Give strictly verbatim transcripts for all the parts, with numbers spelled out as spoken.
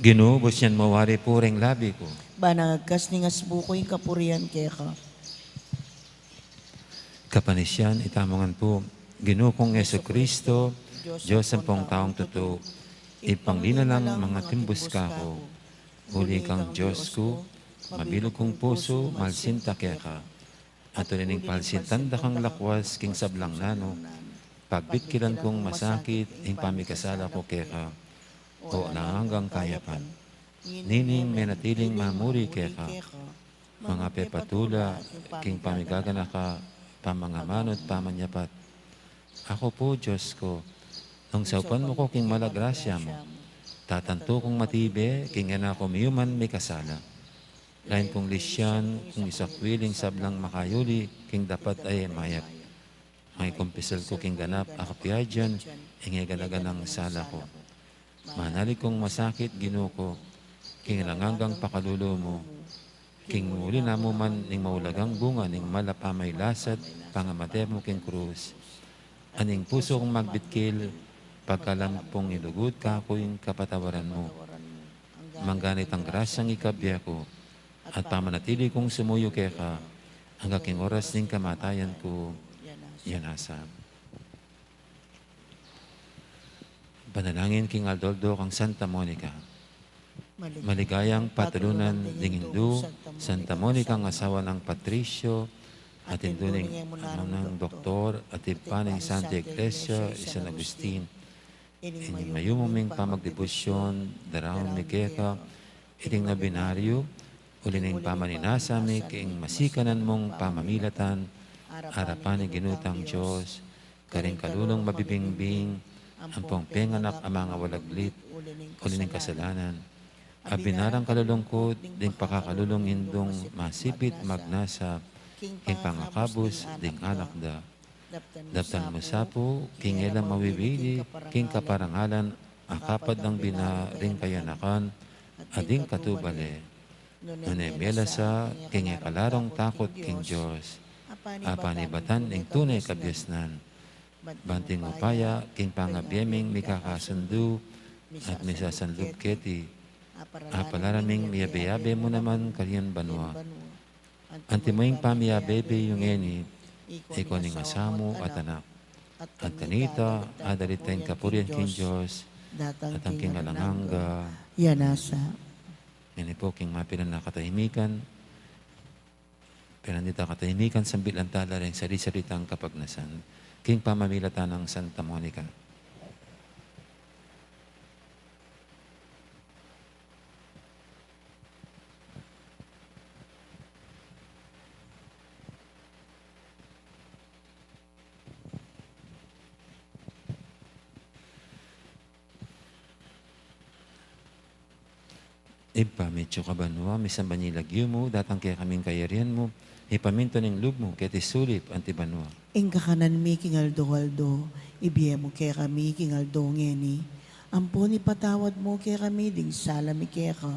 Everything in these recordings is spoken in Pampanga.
Ginu, busyan mu wari pu reng labi ku. Ban agkas ning asbu ku ing kapurian keka. Kapanisian, itamu ngan pu. Ginu kung Jesucristo, Dios ampong taung tutu, ibpang linalang mangatimbus kaku. Uli kang Dios ku, mabilug kung pusu, malsinta keka. At uli ning palsintan da kang lakwas king sablang nanu, pagbitkilan kung masakit ing pamikasala ku keka, o alang anggang kayapan. Nining menatiling mamuri keka, mangapepatula king pamigaganaka, pamangamanut, pamanyapat. Aku pu, Dios ku, nung saupan mu ku king mala grasya mu, tatantu kung matibe king e na ku miyuman mikasala. Lain kung lisyan kung isakwil ing sablang makayuli king dapat a e mayap. Mangikumpisal ku king ganap a kapiadyan ing e gana-ganang sala ku. Manalig kung masakit, Ginu ku, king alang anggang pakalulu mu, king uli na mu man ning maulagang bunga ning mal a pamailasa't pangamate mu king krus. Aning pusu kung magbitkil, pagkalam pung ilugud kaku ing kapatawaran mu. Mangganit ang grasyang ikabye ku, at pamanatili kung sumuyu keka, angga king oras ning kamatayan ku. Yan asa. Panalangin king aldo-aldo kang Santa Monica. Maligayang patulunan ding indu, Santa Monica, ang asawa nang Patricio, at indu ning anak nang doktor, at ibpa ning Santa Iglesia, i San Agustin. Ining mayumu ming pamagdebosyon, daraun mi keka, iting nobinaryu, uli ning pamaninasa mi king masikanan mung pamamilatan, arapan ning Ginu tang Dios, karing kalulung mabibingbing, ampong penganak a mangawalaglit, uli ning kasalanan. Abinarang kalulungkut, ding pakakalulung indung masipit magnasa, king pangakabus, ding anak da. Daptan mu sa pu, king e la mawiwili, king kaparangalan, a kapad nang bina ring kayanakan, a ding katubale. Nune mie la sa, king e kalarung takut king Dios. Apanibatan ing tune kabiasnan. Ban king upaya, king pangabie ming mikakasundu, at misasanlub keti. Apalaran ming miyabe-yabe mu naman kanian banua. Antimo ing pamiyabe-yabe yu ngeni, ika ning asawa mu at anak. At kanita, adalit ing kapurian king Dios, datang king alang angga. Yan asa. Ngeni pu king mapilan a katahimikan, pilan dita katahimikan, sambilan tala ring sali-salitang kapagnasan, king pamamilatan nang Santa Monica. Ibpa mi atsu ka banua, misamban ya ing lagyu mu, datang kekami ing kayarian mu, ipamintuan ing lub mu keti sulip anti banua. Ing kakanan mi king aldo-aldo, ibie mu kekami king aldo ngeni. Ampon ipatawad mu kekami ding sala mi keka,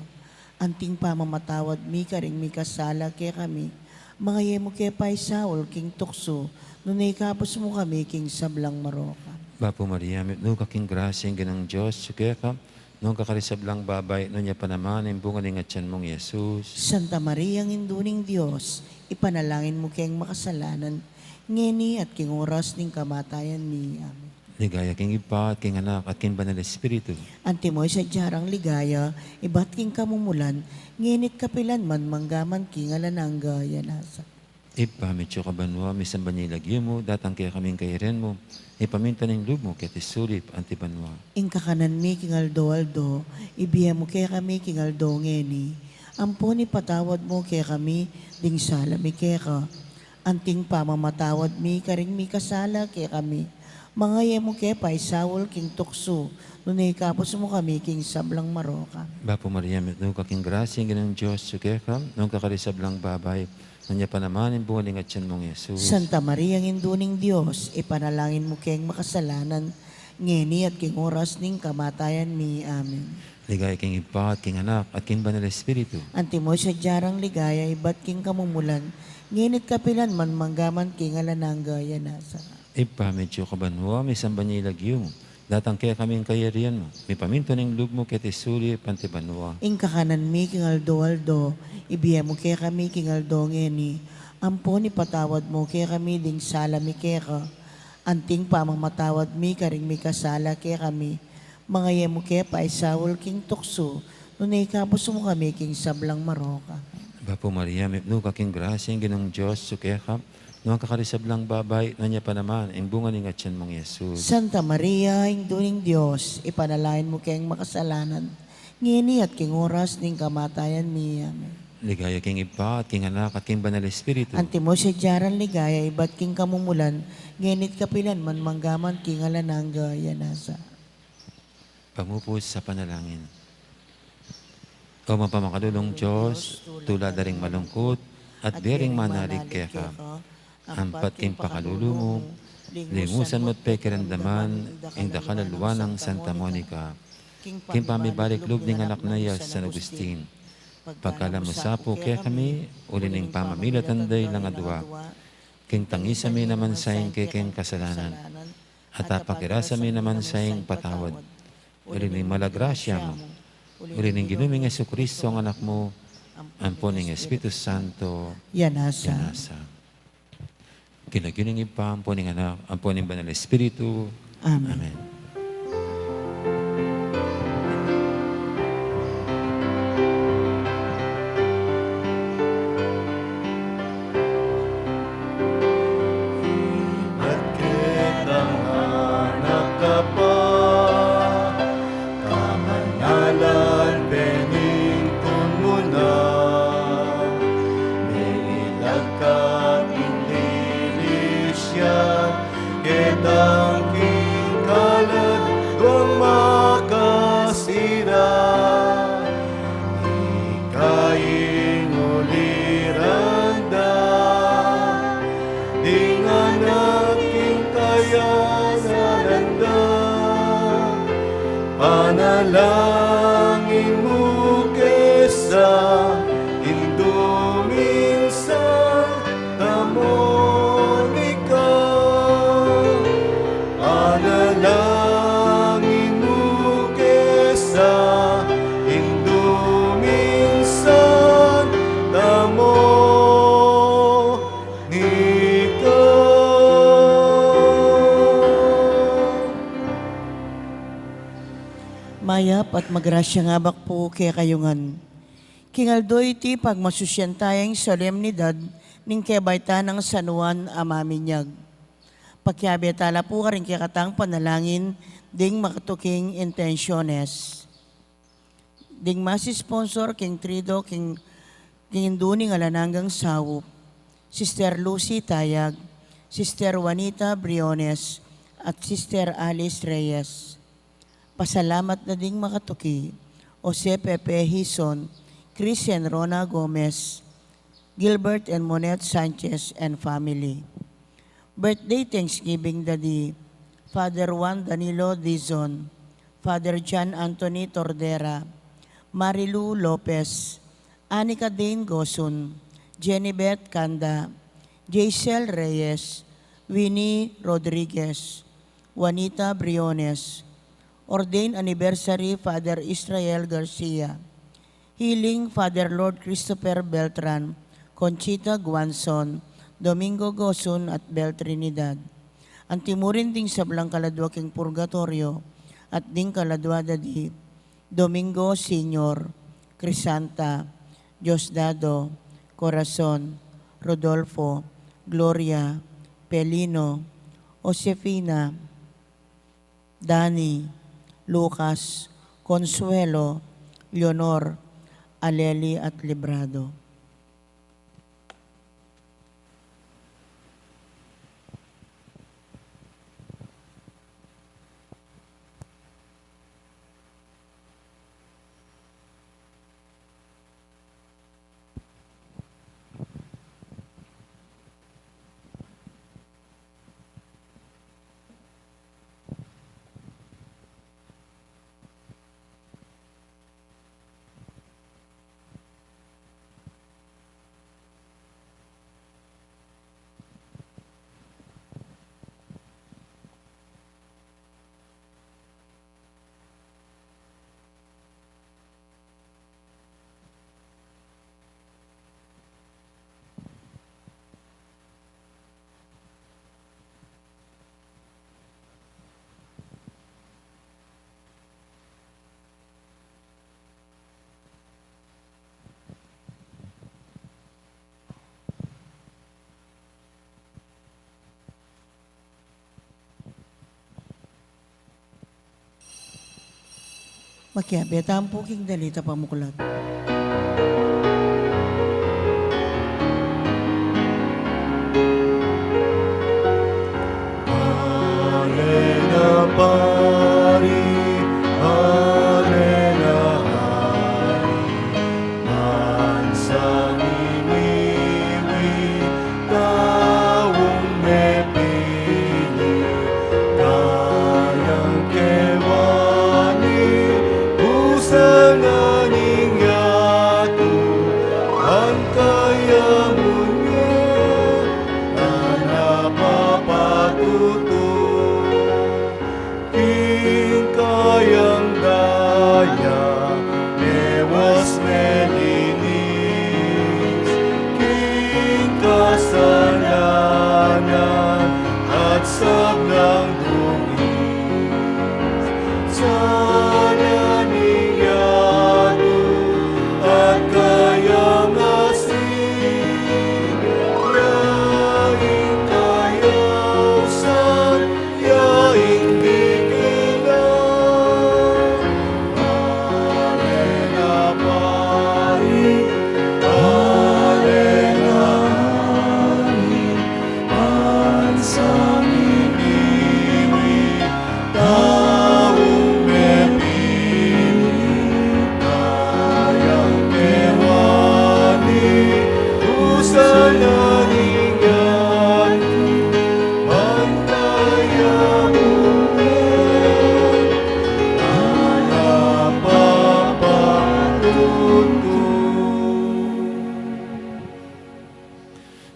anting pamamatawad mi karing mikasala kekami. Manga e mu ke paisaul king tuksu, nune ikabus mu kami king sablang marok. Bapu Maria, mitmu ka king grasya, ing Ginung Dios atsu keka, nuan ka karing sablang babai, nuan ya pa naman ing bunga ning atyan mung Jesus. Santa Maria, Indu ning Dios, ipanalangin mu keng makasalanan, ngeni at king oras ning kamatayan mi. Amen. Ligaya king Ibpa, at king Anak, at king Banal Espiritu. Antimo ing sadya rang ligaya, ibat king kamumulan, ngeni't kapilan man, manggaman king alang angga. Yan asa. Ibpa mi atsu ka banua, misamban ya ing lagyu mu, datang kekami ing kayarian mu, ipamintuan ing lub mu keti sulip anti banua. Ing kakanan mi king aldo-aldo, ibie mu kekami king aldo ngeni. Ampon ipatawad mu kekami ding sala mi keka, anting pamamatawad mi karing mikasala kekami. Manga e mu ke paisaul king tuksu, nune ikabus mu kami king sablang marok. Bapu Maria, mitmu ka king grasya, ing Ginung Dios atsu keka, nuan ka karing sablang babai, nuan ya pa naman ing bunga ning atyan mung Jesus. Santa Maria, Indu ning Dios, ipanalangin mu keng makasalanan, ngeni at king oras ning kamatayan mi. Amen. Ligaya king Ibpa, at king Anak, at king Banal Espiritu. Antimo ing sadya rang ligaya, ibat king kamumulan, ngeni't kapilan man, manggaman king alang angga. Yan asa. Ibpa mi atsu ka banua, misamban ya ing lagyu mu, Datang kekami ing kayarian mu, mipamintuan ing lub mu keti sulip anti banua. Ing kakanan mi king aldo-aldo, ibie mu kekami king aldo ngeni, ampon ipatawad mu kekami ding sala mi keka, anting pamamatawad mi karing mikasala kekami. Manga e mu ke paisaul king tuksu, nune ikabus mu kami king sablang marok. Bapu Maria, mipnu ka king grasya, ing Ginung Dios atyu keka, nuan ka karing sablang babai, nuan ya pa naman ing bunga ning atyan mung Jesus. Santa Maria, Indu ning Dios, ipanalangin mu keng makasalanan, ngeni at king oras ning kamatayan mi. Amen. Ligaya king Ibpa, at king Anak, at king Banal Espiritu. Antimo sadya ran ligaya ibat king kamumulan, ngeni at kapilan man, manggaman king alang angga. Amen. Pamupus a panalangin. O mapamakalulung Dios, tula da ring malungkut at bie ring manalig keka, ampat king pakalulu mu, limusan mu at pekiramdaman ing dakal a lua nang Santa Monica, king pamibalik lub ning anak na ya San Agustin. Pagkalub mu sa pu kekami, uli ning pamamilatan da ilang adua, king tangisan mi naman sa ing kekeng kasalanan, at apakirasa mi naman sa ing patawad. Uli ning mala a grasya mu, uli ning Ginu ming Jesucristo a Anak mu, ampo ning Espiritu Santo. Yanasa. Yanasa. King lagyu ning Ibpa, ampo ning Anak, ampo ning Banal Espiritu. Amen. Amen. Ibat ketang anak ka pa, kamanalan penintun mu na, menilag ka king lilis ya, ketang king kaladwang makasira. Ika ing uliran da, ding anak king kayasanan da. Panalangin mu ke sa Indu ming Santa Monica. Panalangin mu ke sa Indu ming Santa Monica. Mayap at magrasyang abak pu kekayu ngan. King aldo iti pagmasusyan taya ing solemnidad ning kebaitan nang San Juan a Maminyag. Pakiabe tala pu karing kekatang panalangin ding makatuking intensyones. Ding masisponsor king Triduo king, king Indu ning Alang Anggang Saup, Sister Lucy Tayag, Sister Juanita Briones, at Sister Alice Reyes. Pasalamat na ding makatuki, Jose Pepe Hizon, Chris and Rona Gomez, Gilbert and Monette Sanchez and family. Birthday Thanksgiving da di Father Juan Danilo Dizon, Father John Anthony Tordera, Marilu Lopez, Anika Dane Gosun, Jenny Beth Kanda, Jaisel Reyes, Winnie Rodriguez, Juanita Briones, Ordained Anniversary Father Israel Garcia, Healing Father Lord Christopher Beltran, Conchita Guanzon, Domingo Gosun at Bel Trinidad. Antimurin ding sablang kaladua king purgatorio at ding kaladua da di Domingo Senior, Crisanta, Diosdado, Corazon, Rodolfo, Gloria, Pelino, Josefina, Dani, Lucas, Consuelo, Leonor, Aleli at Librado. Makiabe tamu pu king dalita pamuklat. Ale na pari, ale na hari, mansang iniwi, taung mepili, kayang kewani, usan na ning yatu, ang kaya mu ngan, na napapatutu. King kayang daya, mewas melinis, king kasalanan at sablang dungis. Sana ning yatu at kayang asin, yaing kayausan, yaing dikilan. Ale na pari, ale na hari, mansang iniwi, taung mepili, kayang kewani, usan na ning yatu, ang kaya mu ngan, na napapatutu.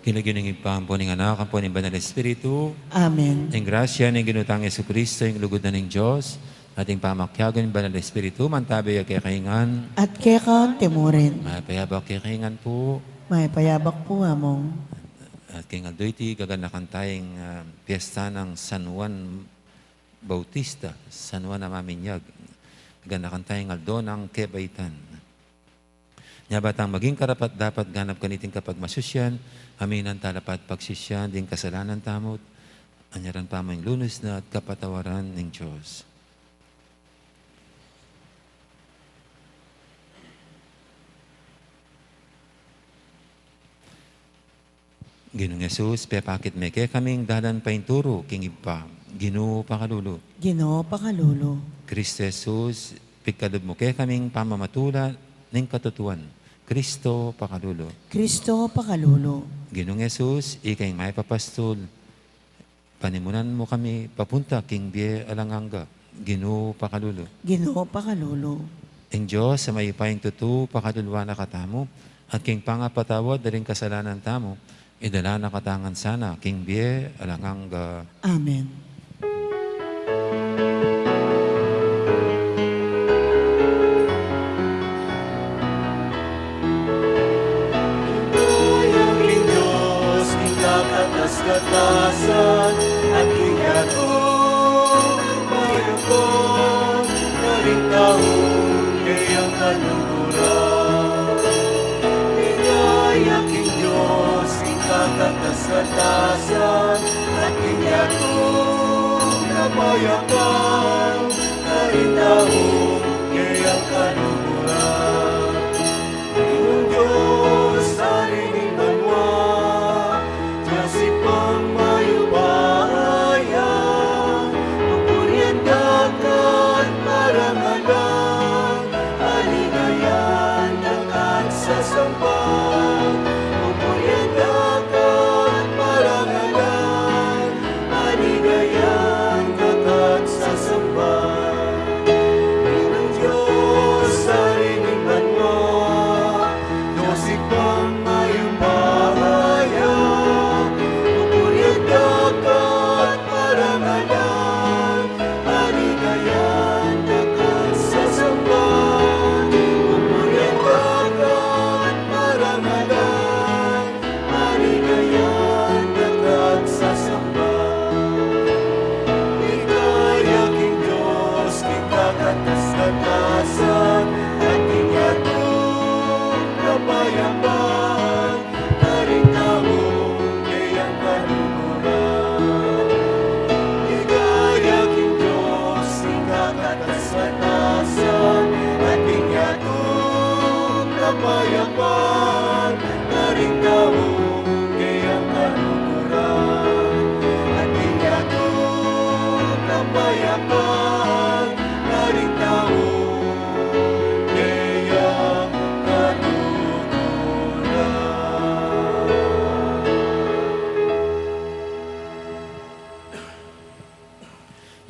King lagyu ning Ibpa, ampo ning Anak, ampo ning Banal Espiritu. Amen. Ing grasya ning Ginu tang Jesucristo, ing lugud na ning Dios, at ing pamakiabe ning Banal Espiritu, mantabi ya kekayu ngan. At keka naman murin. Mayap a abak kekayu ngan pu. Mayap a abak pu, Among. At king aldo iti, gaganakan taya ing, ah, piyesta nang San Juan Bautista, San Juan a Maminyag. Gaganakan taya ing aldo nang kebaitan. Nya ba tang maging karapat-dapat ganap kaniting kapagmasusyan, aminan tala pa at pagsisyan ding kasalanan tamu, anyaran tamu ing lunus na at kapatawaran ning Dios. Ginung Jesus, pepakit me kekami ing dalan painturu king Ibpa. Ginu, pakalulu. Ginu, pakalulu. Cristo Jesus, pigkalub mu kekami ing pamamatula ning katutuan. Cristo, pakalulu. Cristo, pakalulu. Ginung Jesus, ika ing mayap a pastul, panimunan mu kami papunta king bie alang angga. Ginu, pakalulu. Ginu, pakalulu. Ing Dios a mayupayang tutu, pakaluluan na katamu, at king pangapatawad da ring kasalanan tamu, idala na katamu ngan sana king bie alang angga. Amen. King Dios, king kakatas-katasan, at king yatu, mayupaya, karing taung keyang kaluguran. Ligaya king Dios, king kakatas-katasan, at king yatu, mayupaya, karing taung keyang kaluguran. Ginung Dios, Ari ning banua, Dios Ibpang mayupaya, pupurian da ka at parangalan, aligayan da ka at sasamban. Pupurian da ka at parangalan, aligayan da ka at sasamban. Ginung Dios,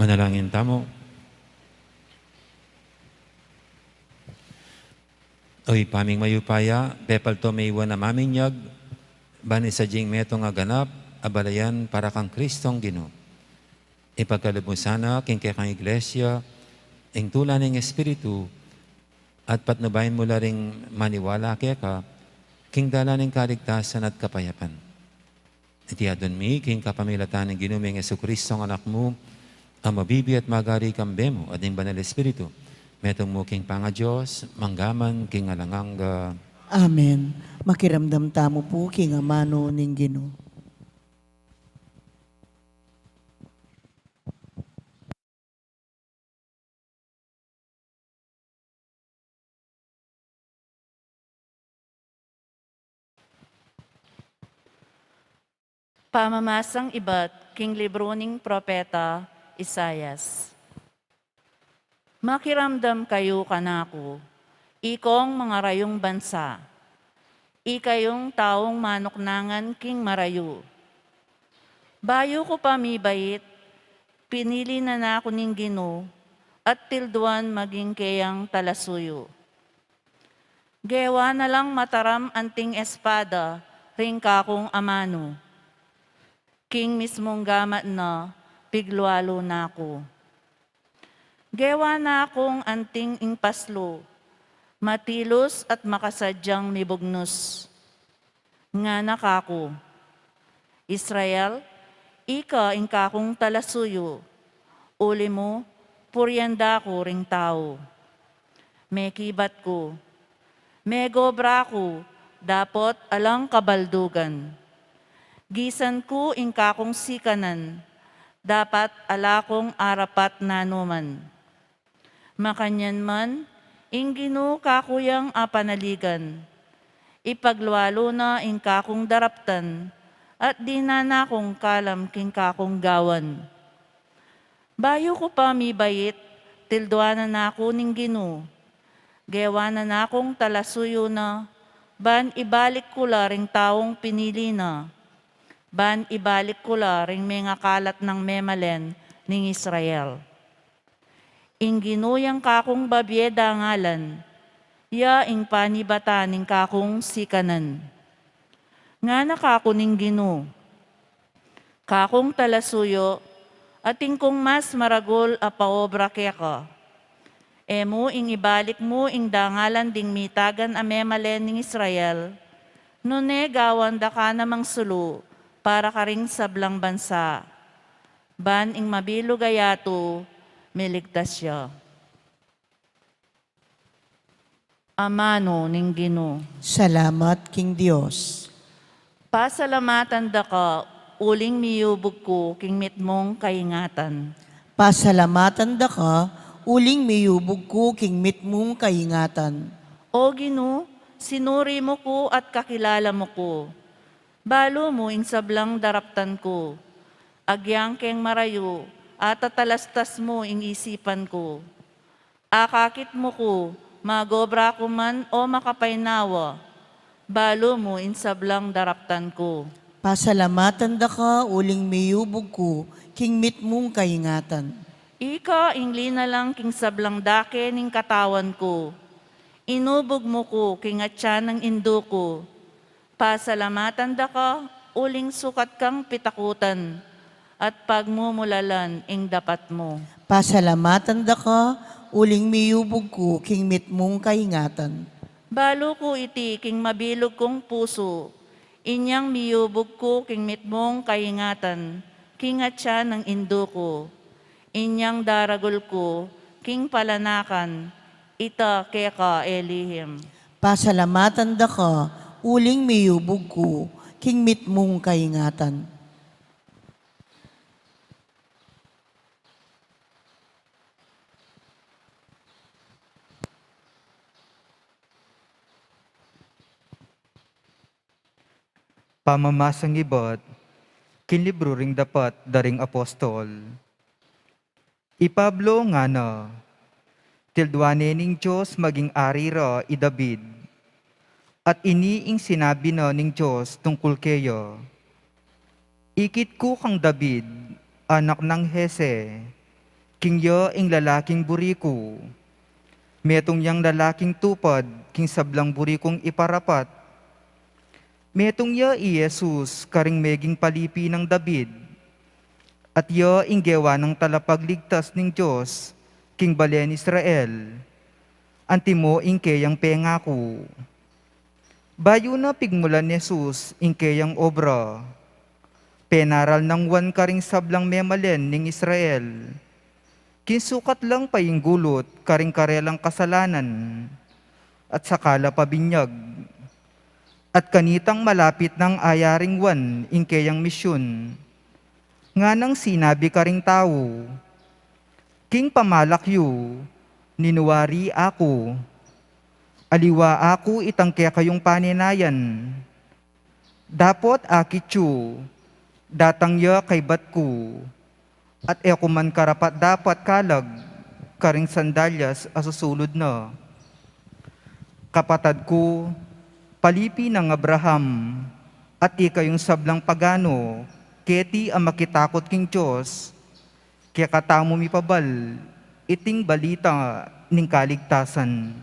Manalangin tamu. O Ibpa ming mayupaya, pepalto me iwa na maminyag, ban ing sadyang metung a ganap, abalayan para kang Kristong Ginu. Ipagkalub mu sana king kekang Iglesia, ing tula ning Espiritu, at patnubayan mu la ring maniwala keka, king dalan ning kaligtasan at kapayapan. Iti adwan mi, king kapamilatan ning Ginu ming Jesucristo, Anak mu, a mabibie at magari kambe mu, at ning Banal Espiritu, metung mu king pangaDios, mangga man king alang angga. Amen. Makiramdam tamu pu king amanu ning Ginu. Pamamasang ibat king libru ning propeta Isaias. Makiramdam kayu kanaku, ikong mangarayung bansa, ikayung taung manuknangan king marayu. Bayu ku pa mibait, pinili na naku ning Ginu, at tilduan maging keyang talasuyu. Gewa na lang mataram anting espada ring kakung amanu. King mismung gamat na, piglualu na ku. Gewa na kung anting ing paslu, matilus at makasadyang mibugnus. Ngana kaku, Israel, ika ing kakung talasuyu, uli mu, purian da ku ring tau. Mekibat ku, megobra ku, dapot alang kabaldugan. Gisan ku ing kakung sikanan, dapat ala kung arapat nanuman. Makanyan man, ing Ginu kaku yang apanaligan. Ipaglualu na ing kakung daraptan, at dinan na kung kalam king kakung gawan. Bayu ku pa mibait, tilduanan na ku ning Ginu. Gewanan na kung talasuyu na, ban ibalik ku la ring taung pinili na, ban ibalik ku la ring mengakalat nang memalen ning Israel. Ing Ginu yang kakung babie dangalan, ya ing panibatan ning kakung sikanan. Ngana kaku ning Ginu, kakung talasuyu, atin kung mas maragul a paobra keka. E mu ing ibalik mu ing dangalan ding mitagan a memalen ning Israel, nune gawan da ka namang sulu para karing sablang bansa. Ban ing mabilug a yatu, miligtas ya. Amanu ning Ginu. Salamat king Dios. Pasalamatan da ka, uling miyubug ku king mitmung kaingatan. Pasalamatan da ka, uling miyubug ku king mitmung kaingatan. O Ginu, sinuri mu ku at kakilala mu ku. Balu mu ing sablang daraptan ku. Agyang keng marayu, atatalastas mu ing isipan ku. Akakit mu ku, magobra ku man o makapainawa, balu mu ing sablang daraptan ku. Pasalamatan da ka, uling miyubug ku king mitmung kaingatan. Ika ing linalang king sablang dake ning katawan ku. Inubug mu ku king atyan ning indu ku. Pasalamatan da ka, uling sukat kang pitakutan, at pagmumulalan ing dapat mu. Pasalamatan da ka, uling miyubug ku king mitmung kaingatan. Balu ku iti king mabilug kung pusu, inyang miyubug ku king mitmung kaingatan, king atyan ning indu ku. Inyang daragul ku king palanakan, ita keka e lihim. Pasalamatan da ka, uling miyubug ku king mitmung kaingatan. Pamamasang ibat king libru ring dapat da ring apostol. I Pablo ngana, tilduan ne ning Dios maging ari ra i David. At ini ing sinabi na ning Dios tungkul keya, ikit ku kang David, anak nang Jese, King ya ing lalaking buri ku. Metung yang lalaking tupad king sablang buri kung iparapat. Metung ya i Jesus karing meging palipi nang David, at ya ing gewa nang talapagligtas ning Dios king balen Israel. Antimo ing keyang pengaku. Bayu na pigmulan Jesus ing keyang obra, penaral nang Juan karing sablang memalen ning Israel. King sukat lang painggulut karing karelang kasalanan, at saka la pabinyag. At kanitang malapit nang ayaring Juan ing keyang misyun, nganang sinabi karing tau, "King pamalak yu, ninuari aku. Aliwa aku itang kekayung panenayan. Dapot akit yu, datang ya kaybat ku, at e ku man karapat-dapat kalag karing sandalyas a susulud na." Kapatad ku, palipi nang Abraham, at ikayung sablang pagano, keti a makitakut king Dios, kekatamu mipabal iting balita ning kaligtasan.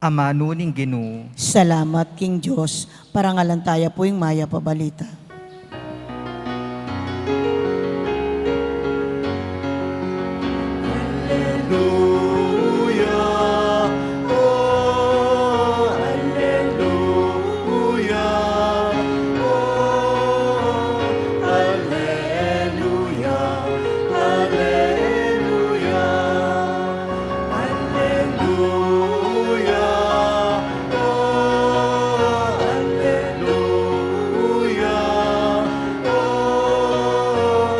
Amanu ning Ginu. Salamat king Dios. Parangalan taya pu ing mayap a balita. Alleluia, oh, alleluia, oh, alleluia, alleluia. Alleluia, oh, alleluia, oh,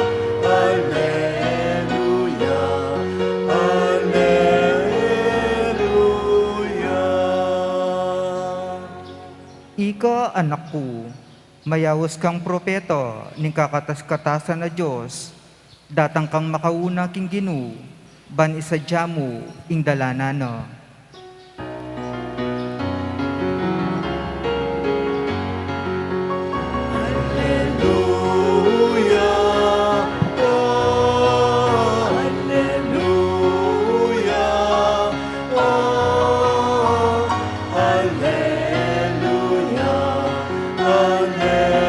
alleluia, alleluia. Ika, anak ku, mayaus kang propeta ning kakatas-katasan a Dios, datang kang makauna king Ginu, ban isadia mu ing dalanan na. Alleluia, oh, alleluia, oh, alleluia, alleluia.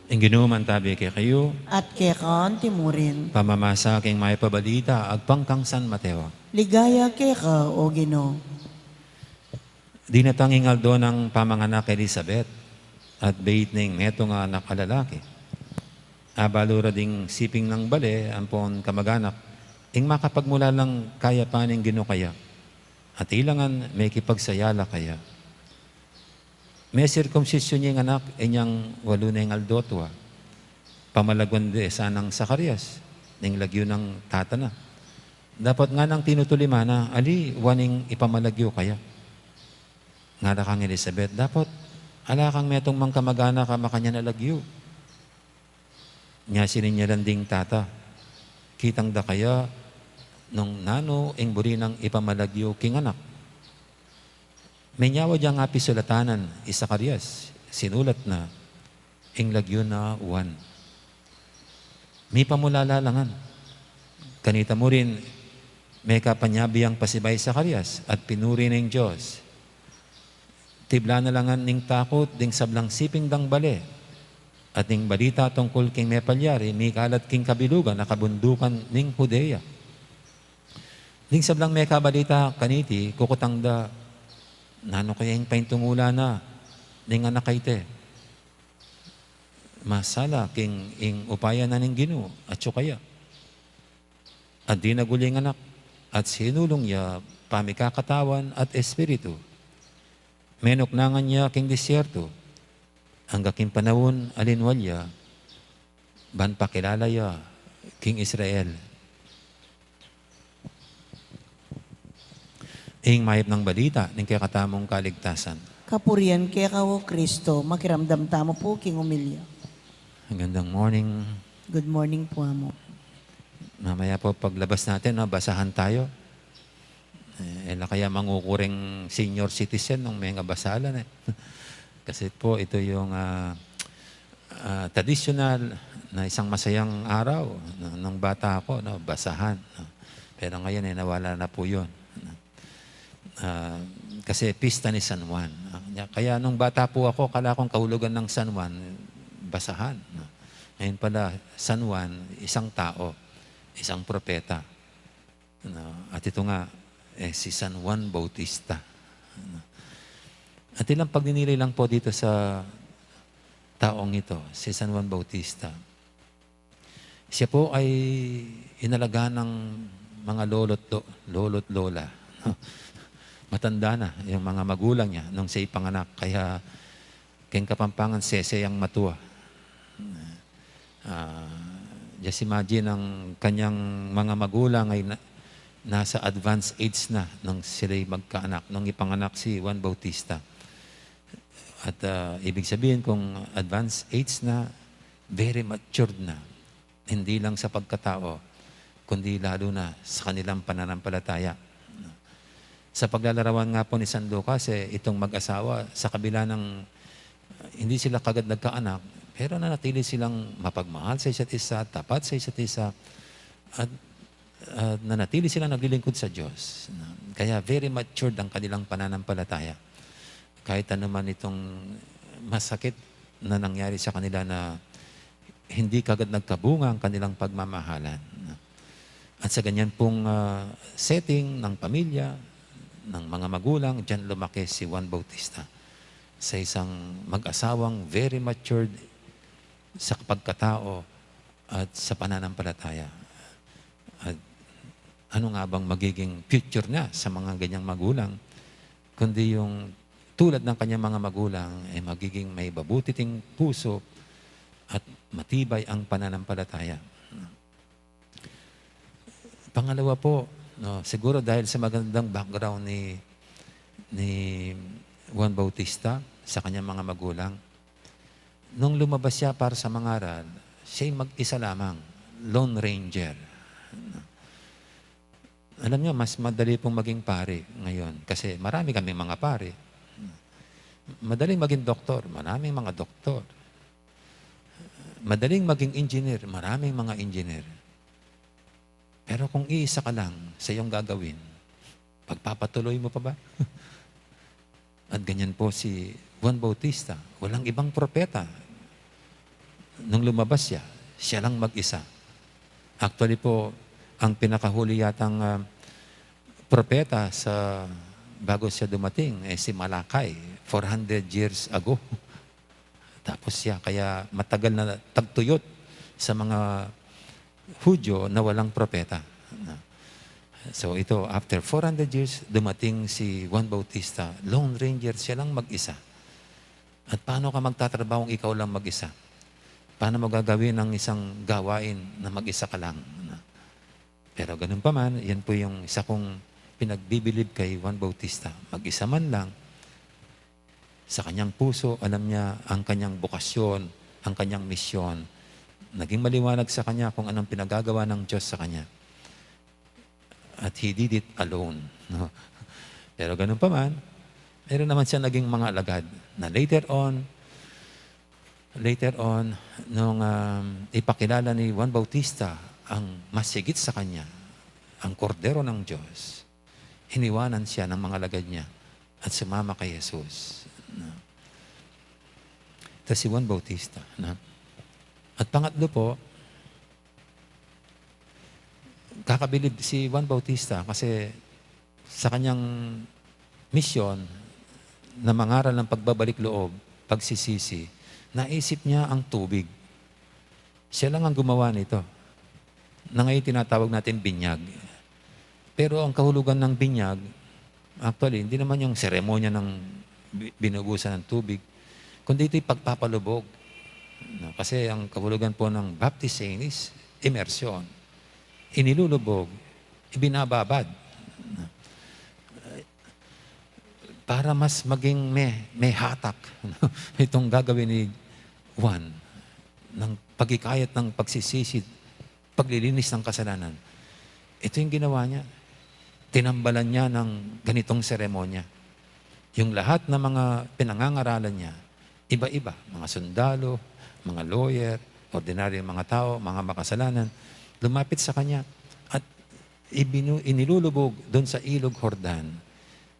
Ing Ginu mantabi kekayu. At keka antimurin. Pamamasa king mayap a balita agpang kang San Mateo. Ligaya keka, O Ginu. Dinatang ing aldo nang pamanganak i Elisabet, at bait ning metung a anak a lalaki. Abalu ra ding siping nang bale ampon kamaganak, ing makapagmulalang kayapan ning Ginu kaya, at ila ngan mekipagsaya la kaya. Mesirkumsisyun ya ing anak inyang walu na ing aldo tua. Pamalaguan de sa nang Zacarias ning lagyu nang tata na. Dapot nganang tinutuliman na, "Ali, Juan ing ipamalagu kaya?" Ngara kang Elisabet, "Dapot ala kang metung mang kamaganak a makanyan a lagyu." Nya sininyalan ding tata, "Kitang da kaya nung nanu ing buri nang ipamalagu king anak?" Menyawad yang apisulatanan i Zacarias, sinulat na, "Ing lagyu na Juan." Mipamulala la ngan. Kanita murin, mekapanyabi yang pasibayu i Zacarias at pinuri na ing Dios. Tibla na la ngan ning takut ding sablang siping dang bale, at ing balita tungkul king mepalyari mikalat king kabilugan a kabundukan ning Judea. Ding sablang mekabalita kaniti, kukutang da, "Nanu kaya ing paintungulan na ning anak a iti? Masala king ing upaya na ning Ginu, atyu kaya?" At dinagul ya ing anak, at sinulung ya pamikakatawan at espiritu. Menuknangan ya king disyerto, angga king panaun a linwal ya, ban pakilala ya king Israel. Ing mayap nang balita ning kekatamung kaligtasan. Kapurian keka, O Kristo. Makiramdam tamu pu king omilya. Magandang morning. Good morning pu, Amo. Mamaya po paglabas natin, no, basahan tayo. Eh, e la kaya mangukuring senior citizen nung mengabasa la, e. Kasi po ito yung, ah, ah, tradisyonal na isang masayang araw. Nung, nung bata ako, no, basahan, no? Pero ngayon, eh, nawala na po yun, no? Ah, kasi pista ni San Juan. Ah, kaya nung bata po ako, kala kong kahulugan ng San Juan, basahan, no? Ngayon pala, San Juan, isang tao, isang propeta. No? At ito nga, eh, si San Juan Bautista. No? At ilang pagninilay lang po dito sa taong ito, si San Juan Bautista. Siya po ay inalagaan ng mga lolo't lo-, lolo't lola, no? Matanda na yung mga magulang niya nung siya ipanganak. Kaya king Kapampangan, sese yang matua. Ah, just imagine, ang kanyang mga magulang ay na-, nasa advanced age na nung sila'y magkaanak, nung ipanganak si Juan Bautista. At, ah, ibig sabihin, kung advanced age na, very matured na. Hindi lang sa pagkatao, kundi lalo na sa kanilang pananampalataya. Sa paglalarawan nga po ni San Lucas, eh, itong mag-asawa, sa kabila ng, uh, hindi sila kagad nagkaanak, pero nanatili silang mapagmahal sa isa't isa, tapat sa isa't isa, at, at nanatili silang naglilingkod sa Diyos. Kaya very matured ang kanilang pananampalataya. Kahit ano man itong masakit na nangyari sa kanila na hindi kagad nagkabunga ang kanilang pagmamahalan. At sa ganyan pong, ah, setting ng pamilya, ng mga magulang, diyan lumaki si Juan Bautista, sa isang mag-asawang very matured sa pagkatao at sa pananampalataya. At ano nga bang magiging future niya sa mga ganyang magulang, kundi yung tulad ng kanyang mga magulang, eh, magiging may mabuting puso at matibay ang pananampalataya. Pangalawa po, no, siguro dahil sa magandang background ni, ni Juan Bautista sa kanyang mga magulang, nung lumabas siya para sa mangaral, siya'y mag-isa lamang, lone ranger. Alam niyo, mas madali pong maging pari ngayon kasi marami kaming mga pari. Madaling maging doktor, maraming mga doktor. Madaling maging engineer, maraming mga engineer. Pero kung iisa ka lang sa iyong gagawin, pagpapatuloy mo pa ba? At ganyan po si Juan Bautista, walang ibang propeta. Nung lumabas siya, siya lang mag-isa. Actually po, ang pinakahuli yatang, ah, propeta sa, bago siya dumating, eh, si Malakay, four hundred years ago. Tapos siya, kaya matagal na tagtuyot sa mga Hudyo na walang propeta. So ito, after four hundred years, dumating si Juan Bautista, lone ranger, siya lang mag-isa. At paano ka magtatrabahong ikaw lang mag-isa? Paano mo gagawin ang isang gawain na mag-isa ka lang? Pero ganun pa man, yan po yung isa kong pinagbibilib kay Juan Bautista. Mag-isa man lang, sa kanyang puso, alam niya ang kanyang bokasyon, ang kanyang misyon. Naging maliwanag sa kanya kung anong pinagagawa ng Diyos sa kanya. At he did it alone, no? Pero ganun pa man, meron naman siya naging mga alagad na later on, later on, nung, um, ipakilala ni Juan Bautista ang mas higit sa kanya, ang Kordero ng Diyos, iniwanan siya ng mga alagad niya at sumama kay Jesus. No? Ito si Juan Bautista. No? At pangatlo po, kakabilib si Juan Bautista kasi sa kanyang misyon na mangaral ng pagbabalik loob, pagsisisi, naisip niya ang tubig. Siya lang ang gumawa nito, na ngayon tinatawag natin binyag. Pero ang kahulugan ng binyag, actually, hindi naman yung seremonya ng bi-, binubusan ng tubig, kundi ito'y pagpapalubog. No? Kasi ang kahulugan po ng baptisin is immersion. Inilulubog, ibinababad. No? Para mas maging may, may hatak, no? Itong gagawin ni Juan ng paghikayat ng pagsisisi, paglilinis ng kasalanan. Ito yung ginawa niya. Tinambalan niya ng ganitong seremonya. Yung lahat ng mga pinangangaralan niya, iba-iba, mga sundalo, mga lawyer, ordinaryong mga tao, mga makasalanan, lumapit sa kanya at ibinu-, inilulubog dun sa ilog Jordan.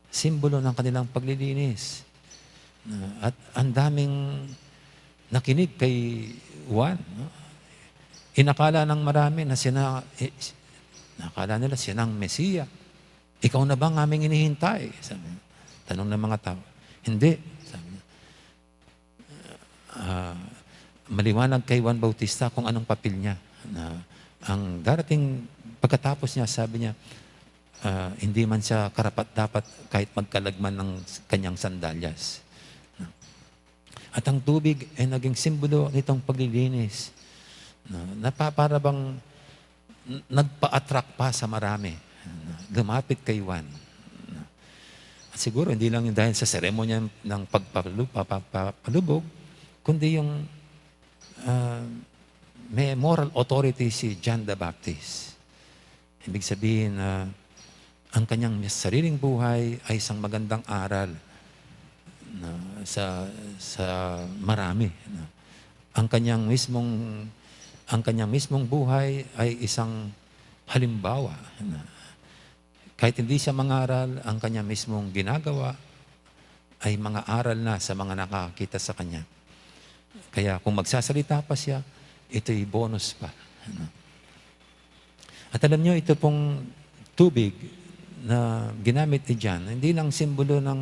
Simbolo ng kanilang paglilinis. Na, at ang daming nakinig kay Juan, no? Inakala ng marami na siya na, eh, nakala nila siya na ang Mesiya. "Ikaw na ba ang aming hinihintay?" Sabi niya. Tanong ng mga tao. "Hindi," sabi niya. Ah, maliwanag kay Juan Bautista kung anong papel niya. Na ang darating pagkatapos niya, sabi niya, ah, hindi man siya karapat-dapat kahit magkalagman ng kanyang sandalyas. At ang tubig ay naging simbolo nitong paglilinis. Na, na pa-, para bang n-, nagpa-attract pa sa marami. Lumapit kay Juan. At siguro, hindi lang yung dahil sa seremonya ng pagpapalu-, pa-, pa-, papalubog, kundi yung, ah, may moral authority si John the Baptist. Ibig sabihin na ang kanyang sariling buhay ay isang magandang aral na sa, sa marami, na ang kanyang mismong, ang kanyang mismong buhay ay isang halimbawa na kahit hindi siya mangaral, ang kanyang mismong ginagawa ay mga aral na sa mga nakakakita sa kanya. Kaya kung magsasalita pa siya, ito'y bonus pa. Ano? At alam niyo, ito pong tubig na ginamit ni John, hindi lang simbolo ng,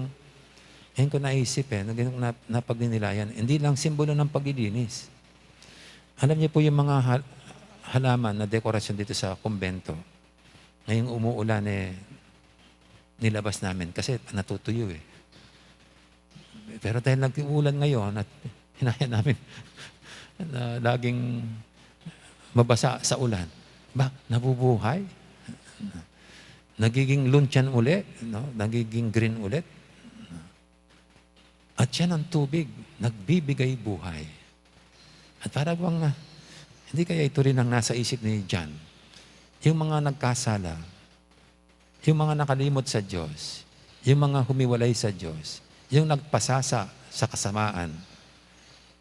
ngayon ko naisip eh, nag-, nap-, napagninilayan, hindi lang simbolo ng paglilinis. Alam niyo po yung mga hal-, halaman na dekorasyon dito sa kumbento, ngayong umuulan eh, nilabas namin kasi natutuyo eh. Pero dahil nag-uulan ngayon at hinaya namin na laging mabasa sa ulan, ba, nabubuhay. Nagiging luncheon uli, no? Nagiging green ulit. At yan ang tubig, nagbibigay buhay. At para bang, ah, hindi kaya ito rin ang nasa isip ni John? Yung mga nagkasala, yung mga nakalimot sa Diyos, yung mga humiwalay sa Diyos, yung nagpasasa sa kasamaan,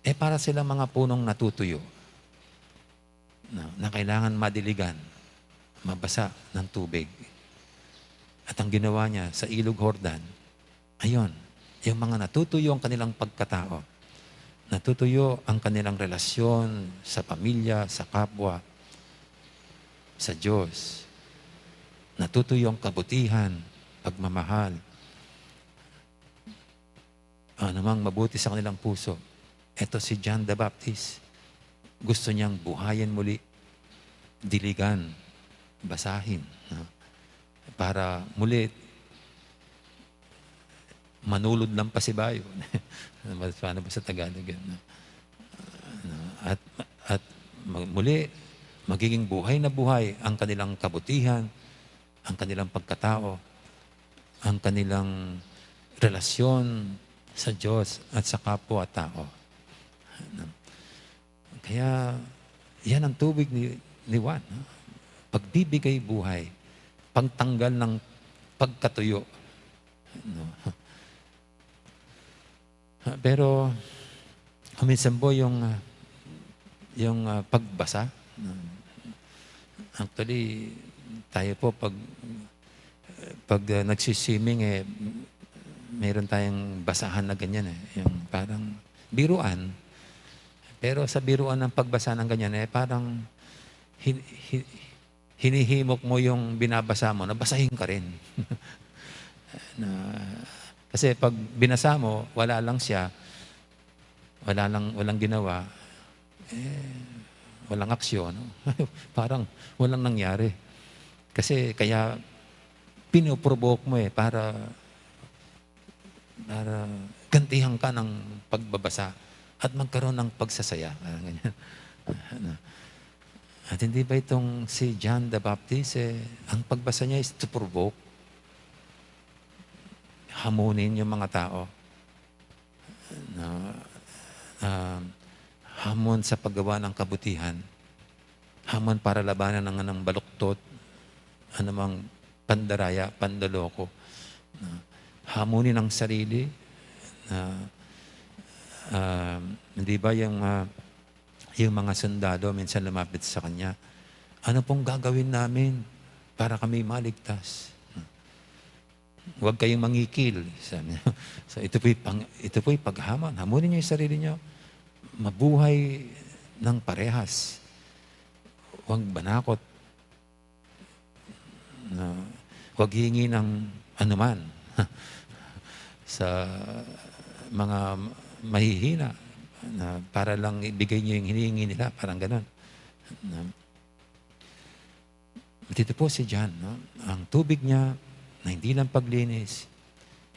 eh, para silang mga punong natutuyo na, na kailangan madiligan, mabasa ng tubig. At ang ginawa niya sa Ilog Jordan, ayun, yung mga natutuyo ang kanilang pagkatao, natutuyo ang kanilang relasyon sa pamilya, sa kapwa, sa Diyos, natutuyo ang kabutihan, pagmamahal, anumang mabuti sa kanilang puso. Eto si John the Baptist. Gusto niyang buhayin muli, diligan, basahin, no? Para muli, manulud ng pasibayu. Ano ba, paano ba sa Tagalog yun, no? At, at mag-, muli, magiging buhay na buhay ang kanilang kabutihan, ang kanilang pagkatao, ang kanilang relasyon sa Diyos at sa kapwa-tao. Kaya, yan ang tubig ni, ni Juan, no? Pagbibigay buhay, pagtanggal ng pagkatuyo, no? Ah, pero, minsan po yung, ah, yung, ah, pagbasa, no? Actually, tayo po pag, pag, ah, nagsiswimming, eh, meron tayong basahan na ganyan, eh. Yung parang biruan. Pero sa biruan ng pagbasa ng ganyan, eh, parang hin-, hin-, hinihimok mo yung binabasa mo na basahin ka rin. Na, kasi pag binasa mo, wala lang siya, wala lang, walang ginawa, eh, walang aksyon, no? Parang walang nangyari. Kasi kaya pinoprovoke mo eh, para para gantihan ka ng pagbabasa at magkaroon ng pagsasaya. Parang ganyan. Ano? At hindi ba itong si John the Baptist, eh, ang pagbasa niya is to provoke, hamunin yung mga tao. Na, ah, hamon sa paggawa ng kabutihan, hamon para labanan ng anong baluktot, anumang pandaraya, panloloko. Na, hamunin ang sarili, na, Ah, hindi ba yung, ah, yung mga sundalo minsan lumapit sa kanya, "Ano pong gagawin namin para kami maligtas?" "Huwag kayong mangikil," sabi niya. So, ito po'y pang-, ito po'y paghamon. Hamunin niyo yung sarili niyo. Mabuhay ng parehas. Huwag manakot. Na, huwag hingi ng anuman sa mga mahihina na para lang ibigay niyo yung hinihingi nila, parang ganon. Na, Dito po si John, no? Ang tubig niya na hindi lang paglinis,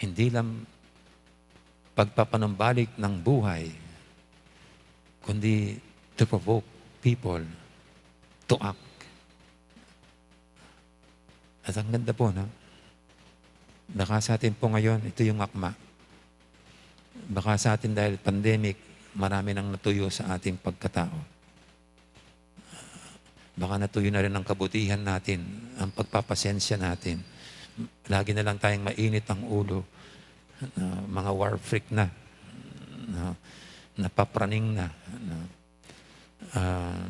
hindi lang pagpapanumbalik ng buhay, kundi to provoke people to act. At ang ganda po, no? Baka sa atin po ngayon, ito yung akma. Baka sa atin dahil pandemic, marami nang natuyo sa ating pagkatao. Baka natuyo na rin ang kabutihan natin, ang pagpapasensya natin. Lagi na lang tayong mainit ang ulo, na mga war freak na, na napapraning na, na, ah,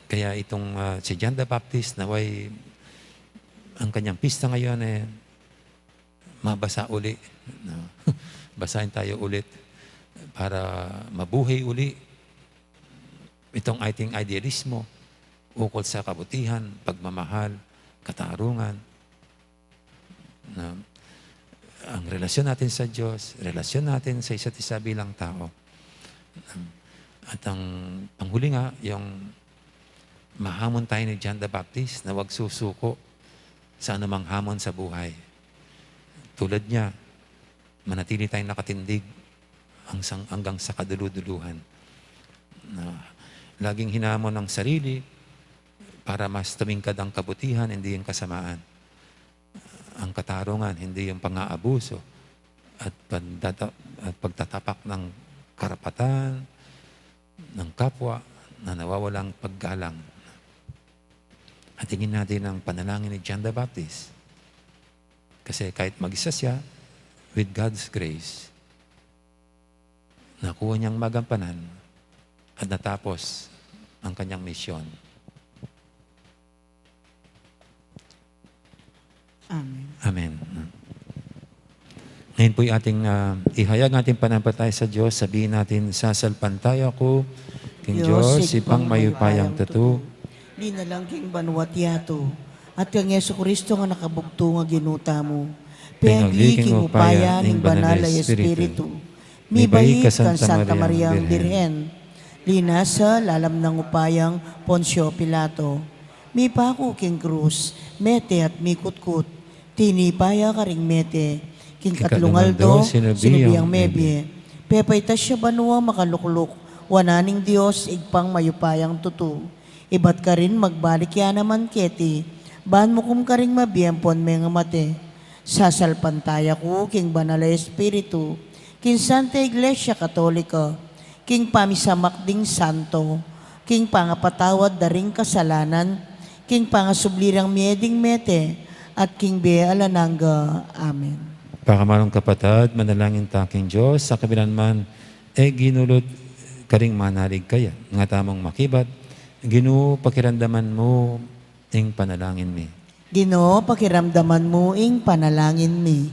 kaya itong, ah, si John the Baptist, naway ang kanyang pista ngayon, eh, mabasa uli, no? Basahin tayo ulit para mabuhay uli itong ating idealismo ukol sa kabutihan, pagmamahal, katarungan, no? Ang relasyon natin sa Diyos, relasyon natin sa isa't isa bilang tao. At ang panghuli nga, yung mahamon tayo ni John the Baptist na wag susuko sa anumang hamon sa buhay. Tulad niya, manatili tayong nakatindig ang sang-, hanggang sa kaduluduluhan. Na laging hinamon ang sarili para mas tumingkad ang kabutihan, hindi yung kasamaan. Ang katarungan, hindi yung pang-aabuso at pagdata-, at pagtatapak ng karapatan ng kapwa na nawawalang paggalang. At tingin natin ang panalangin ni John the Baptist. Kasi kahit mag-isa siya, with God's grace, nakuha niyang magampanan at natapos ang kanyang misyon. Amen. Amen. Ngayon po'y ating, ah, ihayag ang ating pananampalataya sa Diyos. Sabihin natin, "Sasalpantaya ku king Diyos, Ibpang mayupayang tutu, linalang king banua't yatu, at kang Jesucristo nga anak a bugtung a Ginu tamu, pengagli king upaya ning Banal a Espiritu, mibait kang Santa Mariang Birhen, linasa lalam nang upayang Poncio Pilato, mipaku king krus, mete at mikutkut, tinipa ya karing mete, king katlung aldo, sinubi yang mebie, pepaitas ya banua makalukluk wanan ning Dios, Ibpang mayupayang tutu, ibat karin magbalik ya naman keti, ban mukum karing mabie ampon mengamate. Sasalpantaya ku king Banal a Espiritu, king Santa Iglesia Katolika, king pamisamak ding santo, king pangapatawad da ring kasalanan, king pangasubli rang mie ding mete, at king bie alang angga. Amen." Pakamalung kapatad, manalangin ta king Dios, sa kabilan man e ginulud karing manalig kaya, nga tamung makibat, Ginu, pakiramdaman mu ing panalangin mi. Ginu, pakiramdaman mu ing panalangin mi.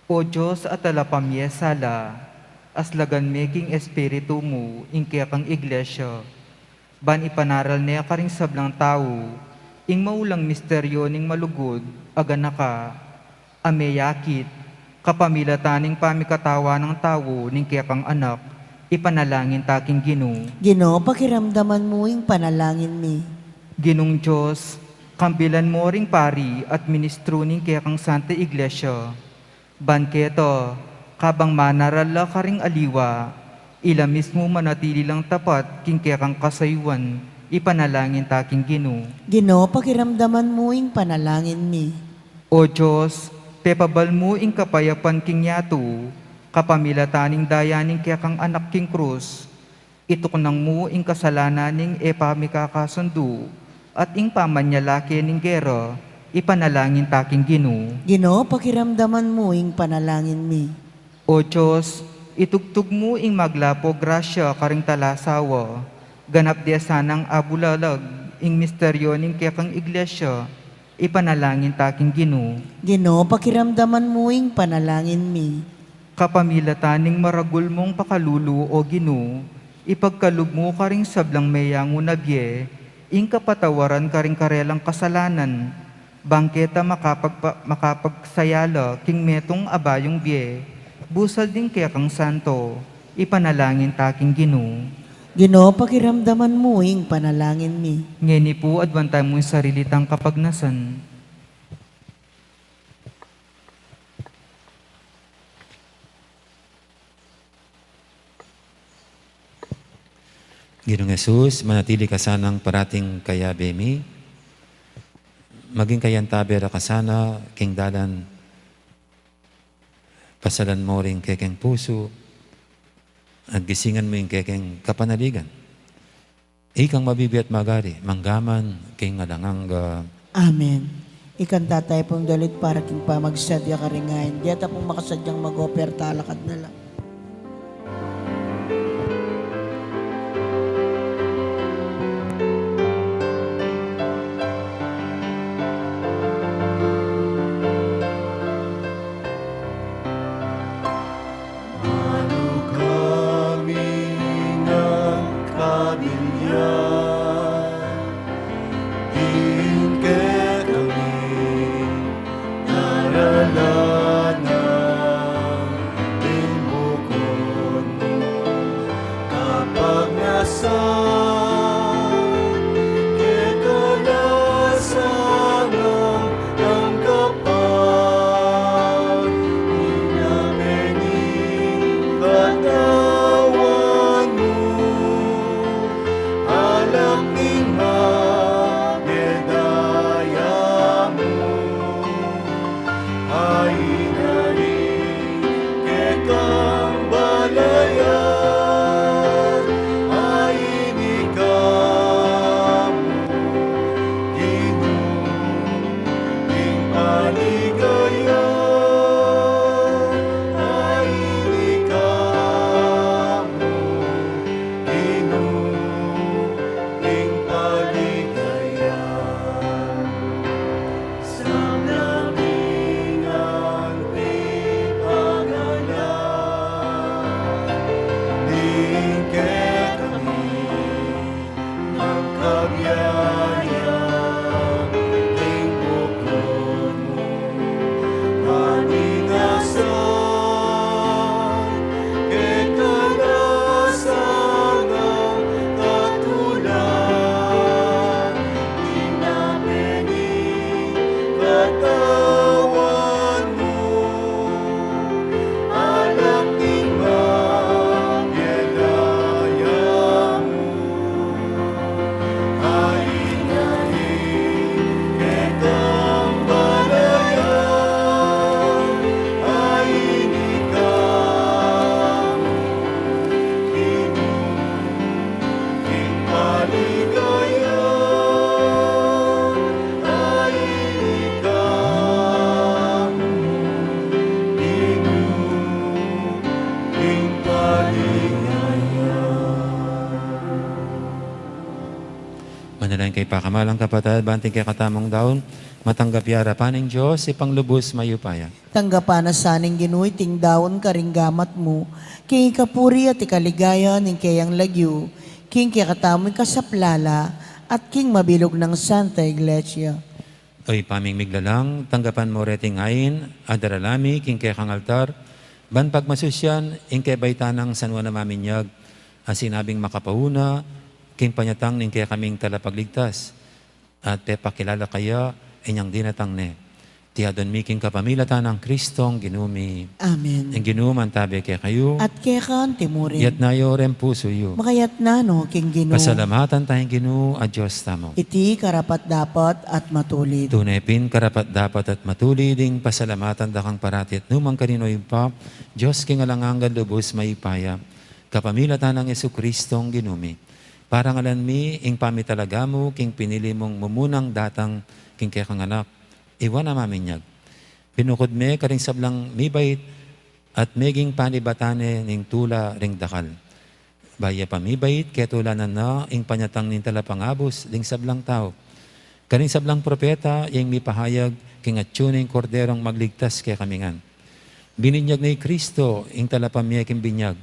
O Dios a talapamie sala, aslagan me king Espiritu mu ing kekang Iglesia, ban ipanaral ne karing sablang tau ing maulang misteryo ning malugud a ganaka, a meyakit kapamilatan ning pamikatawan nang tau ning kekang Anak, ipanalangin ta king Ginu. Ginu, pakiramdaman mu ing panalangin mi. Ginung Dios, kambilan mu ring pari at ministru ning kekang Santa Iglesia, ban keta, kabang manaral la karing aliwa, ila mismu manatili lang tapat king kekang kasayuan, ipanalangin ta king Ginu. Ginu, pakiramdaman mu ing panalangin mi. O Dios, pepabal mu ing kapayapan king yatu, kapamilatan ning daya ning kekang Anak king krus, ituknang mu ing kasalanan ning e pamikakasundu, at ing pamanyalaki ning gera, ipanalangin ta king Ginu. Ginu, pakiramdaman mu ing panalangin mi. O Dios, itugtug mu ing maglapo grasya karing talasawa, ganap de sanang abulalag ing misteryo ning kekang Iglesia, ipanalangin ta king Ginu. Ginu, pakiramdaman mu ing panalangin mi. Kapamilatan ning maragul mung pakalulu, O Ginu, ipagkalub mu karing sablang meyangu na bie ing kapatawaran karing karelang kasalanan, bang keta makapagpa-, makapagsayala king metung a bayung bie, busal ding kekang santo, ipanalangin ta king Ginu. Ginu, pakiramdaman mu ing panalangin mi. Ngeni pu, aduan tamu ing sarili tang kapagnasan. Ginung Jesus, manatili ka sanang parating kayabe mi. Maging kayantabe ra ka sana king dalan, pasalan mo ring kekeng pusu, at gisingan mo ing kekeng kapanaligan. Ikang mabibie at magari, mangga man king alang angga. Amen. Ikanta tayu pung dalit para king pamagsadya karing ain. Deta pung makasadyang mag-offer, talakad na la. Anu kami ngan kabilyan, ing kekami naralanan, ing bukun mu kapagnasan, kekalasan, Anggapan, ina pening katawan mu, alak ning mabie daya mu, aina ring kekang balayan, aini ka mu, Ginu. Ing paligaya, aini ka mu, Ginu, ing paligaya. Sang namingan pipagalan, ing kekami, mangkabiaya ing bukun mu, maningasan keka na sana katulad ning pening katawan mu, alak ning mabie daya mu. Manalangin kayu, pakamalan kung kapatad, ban iting kekatamung daun matanggap ya king arapan ning Dios, Ibpang lubus mayupaya. Tanggapan na sa ning Ginu iting daun karing gamat mu, king ikapuri at ikaligaya ning keyang lagyu, king kekatamung ikasaplala, at king mabilug nang Santa Iglesia. O Ibpa ming miglalang, tanggapan mu reting ain a darala mi king kekang altar, ban pagmasusyan ing kebaitan nang San Juan a Maminyag, a sinabing makapauna king panyatang ning kekaming Talapagligtas, at pepakilala kaya inyang dinatang ne. Iti adwan mi king kapamilatan nang Kristong Ginu mi. Amen. Ing Ginu mantabe kekayu. At keka antimurin. Iyatas yu reng pusu yu. Makayatas no king Ginu. Pasalamatan taya ing Ginu a Dios tamu. Iti karapat-dapat at matulid. Tune pin karapat-dapat at matulid ing pasalamatan da kang parati at nu man karin, O Ibpa, Dios king alang anggang lubus mayupaya, kapamilatan nang Jesukristong Ginu mi. Parangalan mi ing pamitalaga mu king pinili mung mumunang datang king kekang Anak, iwan a maminyag. Binukud me karing sablang mibait at meging panibatan ne ning tula ring dakal. Bayu pa mibait, ketulanan na ing panyatang ning Talapangabus ding sablang tau. Karing sablang propeta, ing mipahayag king atyu ning Korderong magligtas kekami ngan. Bininyag ne i Kristo, ing talapamye king binyag,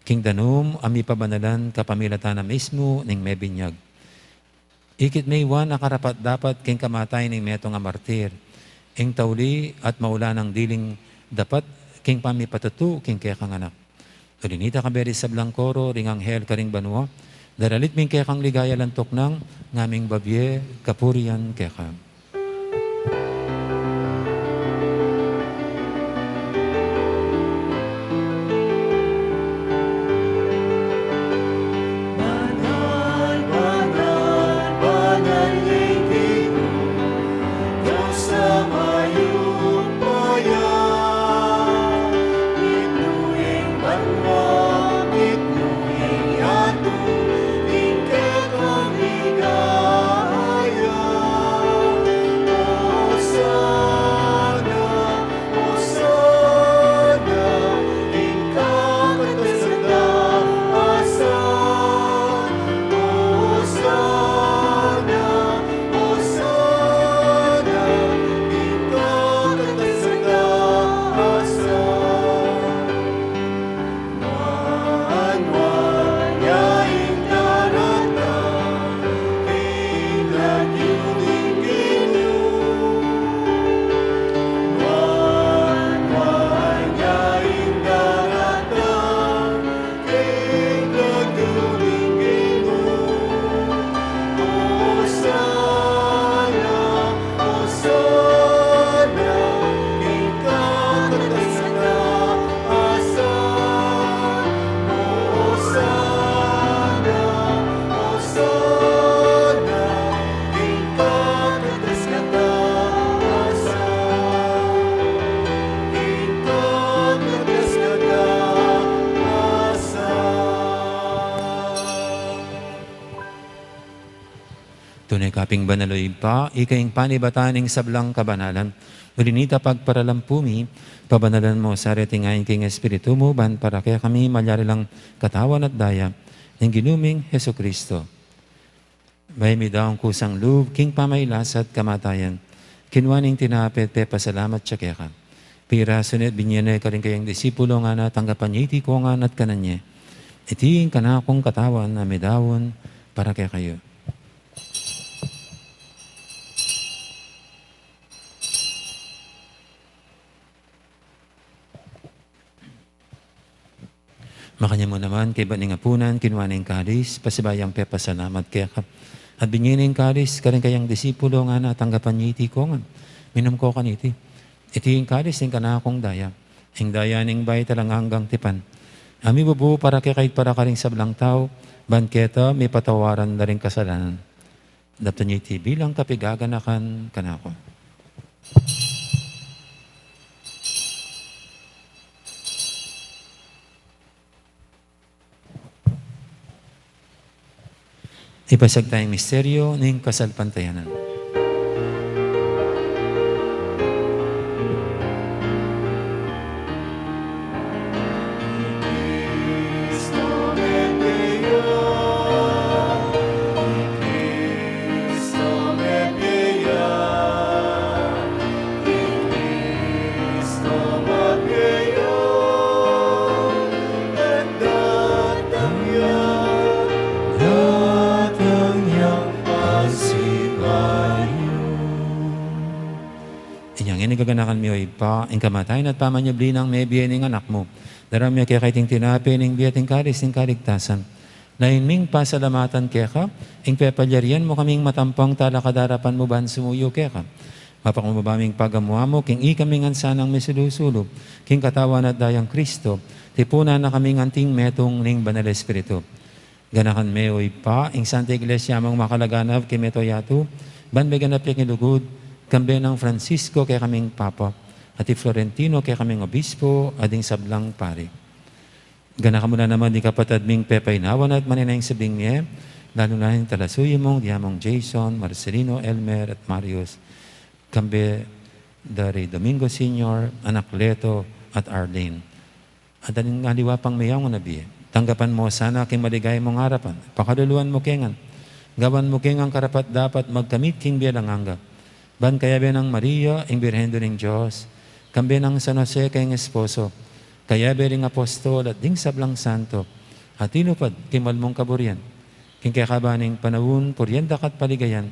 king danum a mipabanalan kapamilatan na mismu ning mebinyag. Ikit me iwan a karapat-dapat king kamatayan ning metung a martir, ing tauli at maulan nang diling dapat king pamipatutu king kekang Anak. Uli nita, kayabe ring sablang koro ring anghel karing banua, daralit mi ing kekang ligaya, lantuk nang ngaming babie kapurian keka. Banal, banal, banal ing Ginu, Dios a mayupaya. Mitmu ing banua, mitmu ing yatu, ing kekang ligaya. Hosana, Hosana, ing kakatas-katas a Hosana, Hosana, ing kakatas-katas a Tune ka pin banal, o Ibpa, ika ing panibatan ning sablang kabanalan. Uli nita, pagparalampu mi, pabanalan mu sa reting ain king Espiritu mu, ban para kekami malyari lang katawan at daya ning Ginu ming Jesucristo. Bayu mi daun kusang lub king pamagkasakit at kamatayan, kinua ne ing tinape at pepasalamat ya keka. Pirasu ne at binye ne karing kayang disipulo, ngana, tanggapan ye iti kongan at kanan ye. Iti ing kanakung katawan a midaun para kekayu. Makanyan mu naman, kaybat ning apunan, kinua ne ing kalis, pasibayu yang pepasalamat keka at binye ne ing kalis karing kayang disipulo, ngana, tanggapan ye iti kongan, minum ko kaniti. Iti ing kalis ning kanakung daya, ing daya ning bayu at alang anggang tipan, a mibubu para kekayu at para karing sablang tau, ban keta mipatawaran da ring kasalanan. Daptan ye iti bilang kapaganakan kanaku. Ipasiag taya ing misteryu ning kasalpantayanan. Inyang ini gaganakan mi, o Ibpa, ing kamatayan at pamanyubli nang mebie ning Anak mu. Daraun mi keka iting tinape ning bie at ing kalis ning kaligtasan. Lalu ming pasalamatan keka ing pepalyarian mu kaming matampang talakad king arapan mu ban sumuyu keka. Mapakumbaba ming pagamu-amu king ikami ngan sanang misulu-sulu king katawan at dayang Kristo, tipunan na kaming anting metung ning Banal Espiritu. Ganakan me, o Ibpa, ing Santa Iglesia mung makalaganap king mabilug a yatu, ban meganap ya king lugud, kambe nang Francisco kekaming Papa, at i Florentino kekaming Obispo, at ding sablang pari. Ganakan mu la naman ding kapatad ming pepainawa na at manenaya king sabing mie, Lalu na ing talasuyu mung diamong Jason, Marcelino, Elmer, at Marius, kambe da ri Domingo Senior, Anacleto, at Arlene. At aling aliwa pang meyangu na bie, tanggapan mu sana king maligaya mung arapan, pakaluluan mu ke ngan, gawan mu ke ngan karapat-dapat magkamit king bie alang angga. Ban kayabe nang Maria, ing Birhen Indu ning Dios, kambe nang San Jose king esposo, kayabe ring apostol at ding sablang santo, at tinupad king mal mung kaburian, king kekaban ning panaun, purian da ka at paligayan,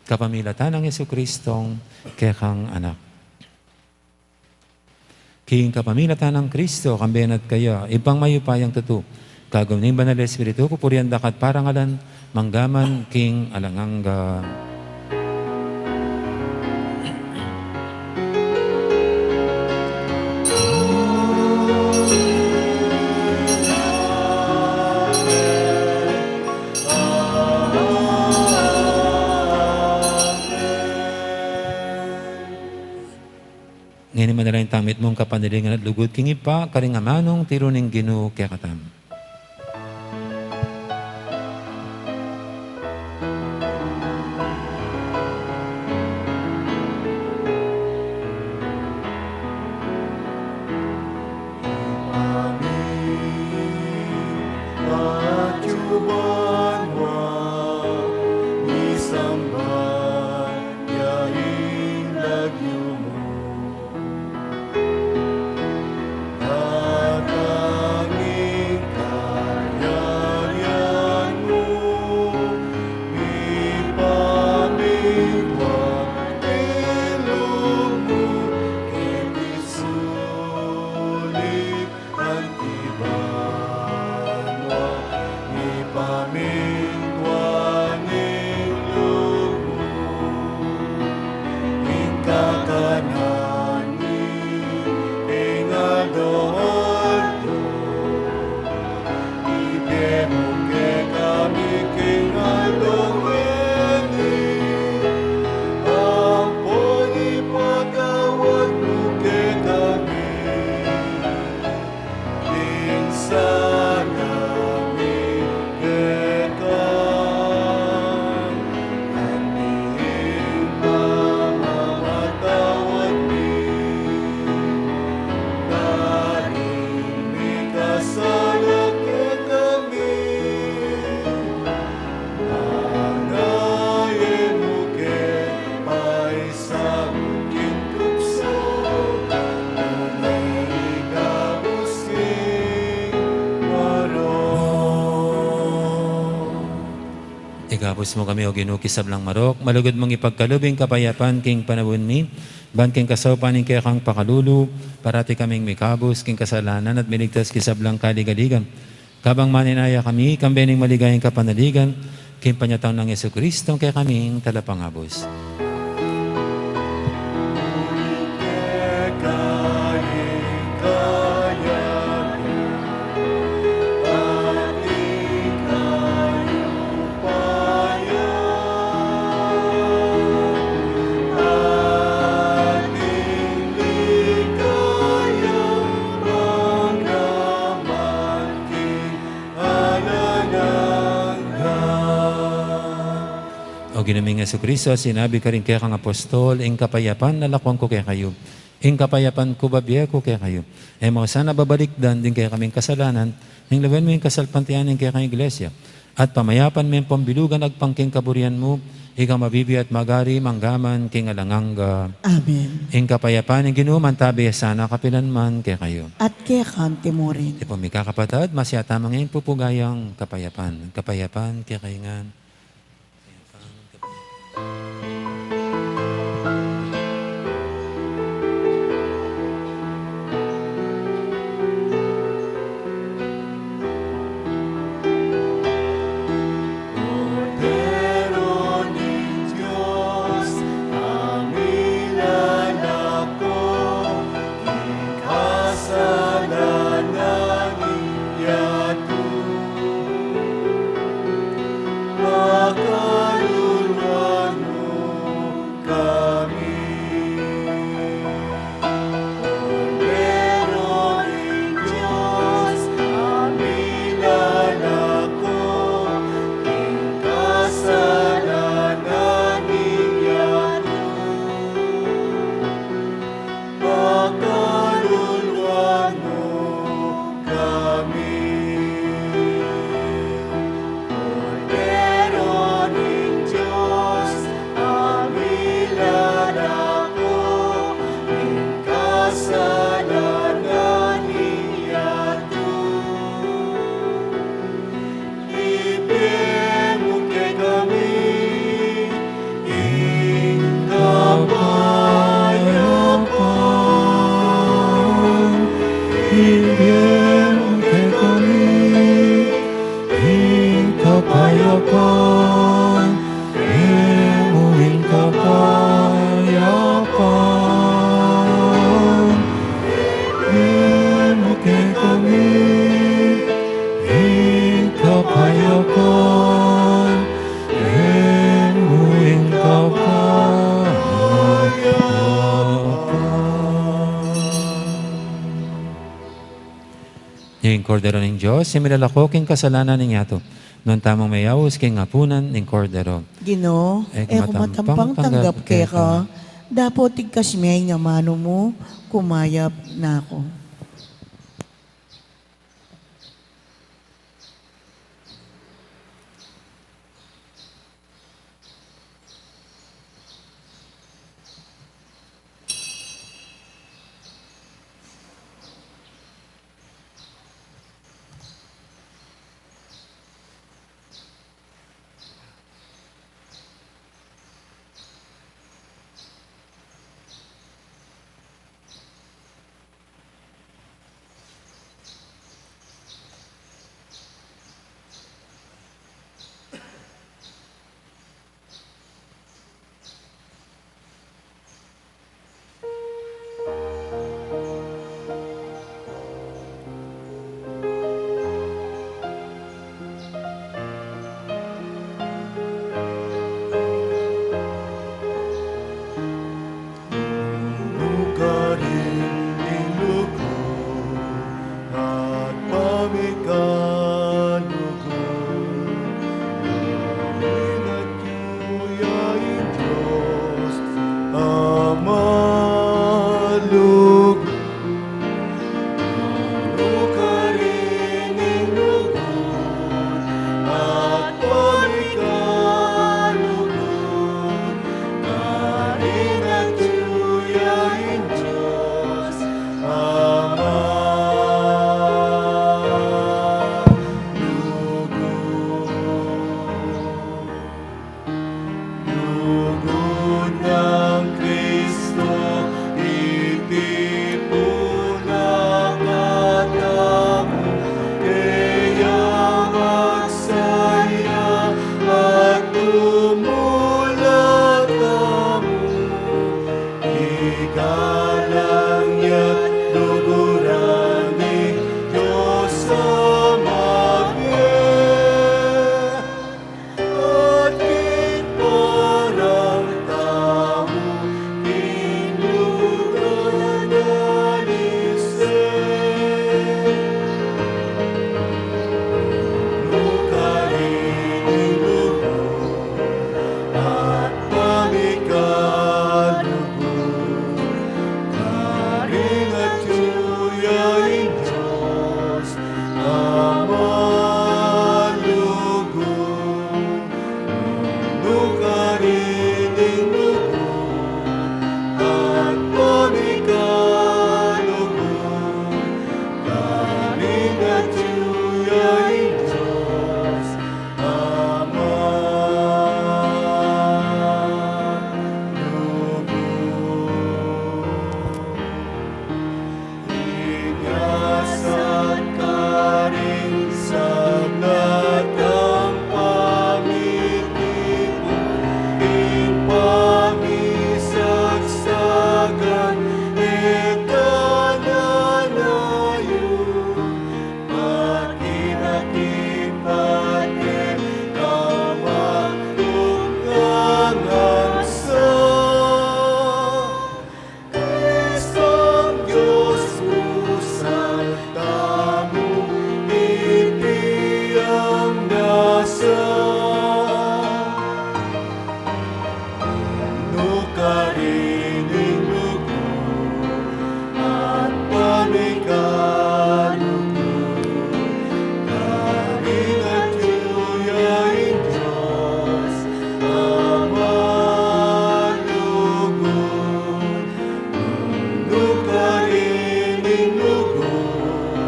kapamilatan nang Jesucristong kekang Anak. King kapamilatan nang Kristo, kambe na at kaya, Ibpang mayupayang tutu, kagum ning Banal Espiritu, pupurian da ka at parangalan, mangga man king alang angga. Ngeni manalangin tamu mitmung kapanaligan at lugud king Ibpa, karing amanung tiru ning Ginu kekatamu. Pacuban wa, misamban ya ing lagyu mu. Datang ing kayarian mu, mipamingwa ing lub mu, keti sulip anti banua, mipamingwa ing lub mu. Ing kakanan mi king aldo-aldo, ibie mu kekami king aldo ngeni, ampon ipatawad mu kekami ing sala mi keka, anti ing pamamatawad mi karing mikasala kekami. Nune e mu ke paisaul king tuksu, nune ikabus king marok. Ikabus mu kami, O Ginu, king sablang marok, malugud mung ipagkalub ing kapayapan king panaun mi, ban king kasaupan ning kekang pakalulu, parati kaming mikabus king kasalanan at miligtas king sablang kaligaligan. Kabang manenaya kami, kambe ning maligayang kapanaligan, king panyatang nang Jesucristo, kekaming Talapangabus. O Ginu ming Jesucristo, sinabi karing kekang apostol, ing kapayapan lalakwan ku kekayu, ing kapayapan ku babie ku kekayu. E mu sana babalikdan ding kekaming kasalanan, nune lawen mu ing kasalpantayanan ning kekang Iglesia, at pamayapan me ampon bilugan agpang king kaburian mu, ika mabibie at magari mangga man king alang angga. Amen. Ing kapayapan ning Ginu mantabe ya sana kapilan man kekayu. At keka mu rin. Ipamikakapatad, masiyatamang ing pupugayang kapayapan. Kapayapan kekayu ngan. Kordero ning Dios, a milalako king kasalanan ning yatu. Kordero ning Dios, e milalako king kasalanan ning yatu. Nuan tamung meyaus king apunan ning Kordero. Ginu, e ku matampang tanggap keka, dapot igkas me ing amanu mu, kumayap na ku. Nukarin ing lugud at pamikalugud, ing atyu ya ing Dios Ama lugud. Nukarin ing lugud at pamikalugud, karin atyu ya ing Dios Ama lugud. Lugud nang Kristo, itipun na katamu, kaya magsaya at tumula tamu. Igalang ya't luguran ning Dios Ama. At king parang tamu, king lugar na lise. Nukarin ing lugud at pamikalugud, karin atyu ya ing Dios Ama lugud. Nukarin ing lugud at pamikalugud, karin atyu ya ing Dios Ama lugud. Inyasat karing sabla at pamitipu, ing pamisagsagan e kananayu, makinakipat e kamakutlangan sa Kristong Dios pusal tamu, iti ang nasa. Nukarin ing lugud at pamikalugud, karin atyu ya ing Dios Ama lugud. Nukarin ing lugud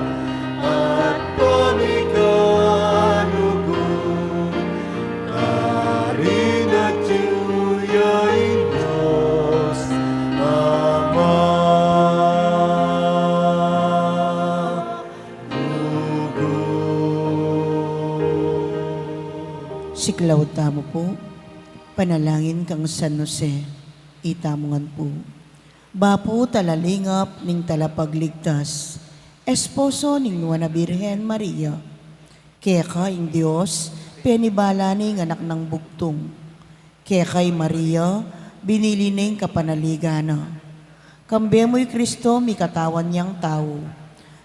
at pamikalugud, karin atyu ya ing Dios Ama lugud. Siklaud tamu pu, panalangin kang San Jose, itamu ngan pu. Bapu talalingap ning Talapagligtas, esposo ning Nuan a Birhen Maria. Keka ing Dios penibala ne ing Anak nang bugtung. Keka i Maria binili ne ing kapanaligan na. Kambe mu i Kristo mikatawan yang tau.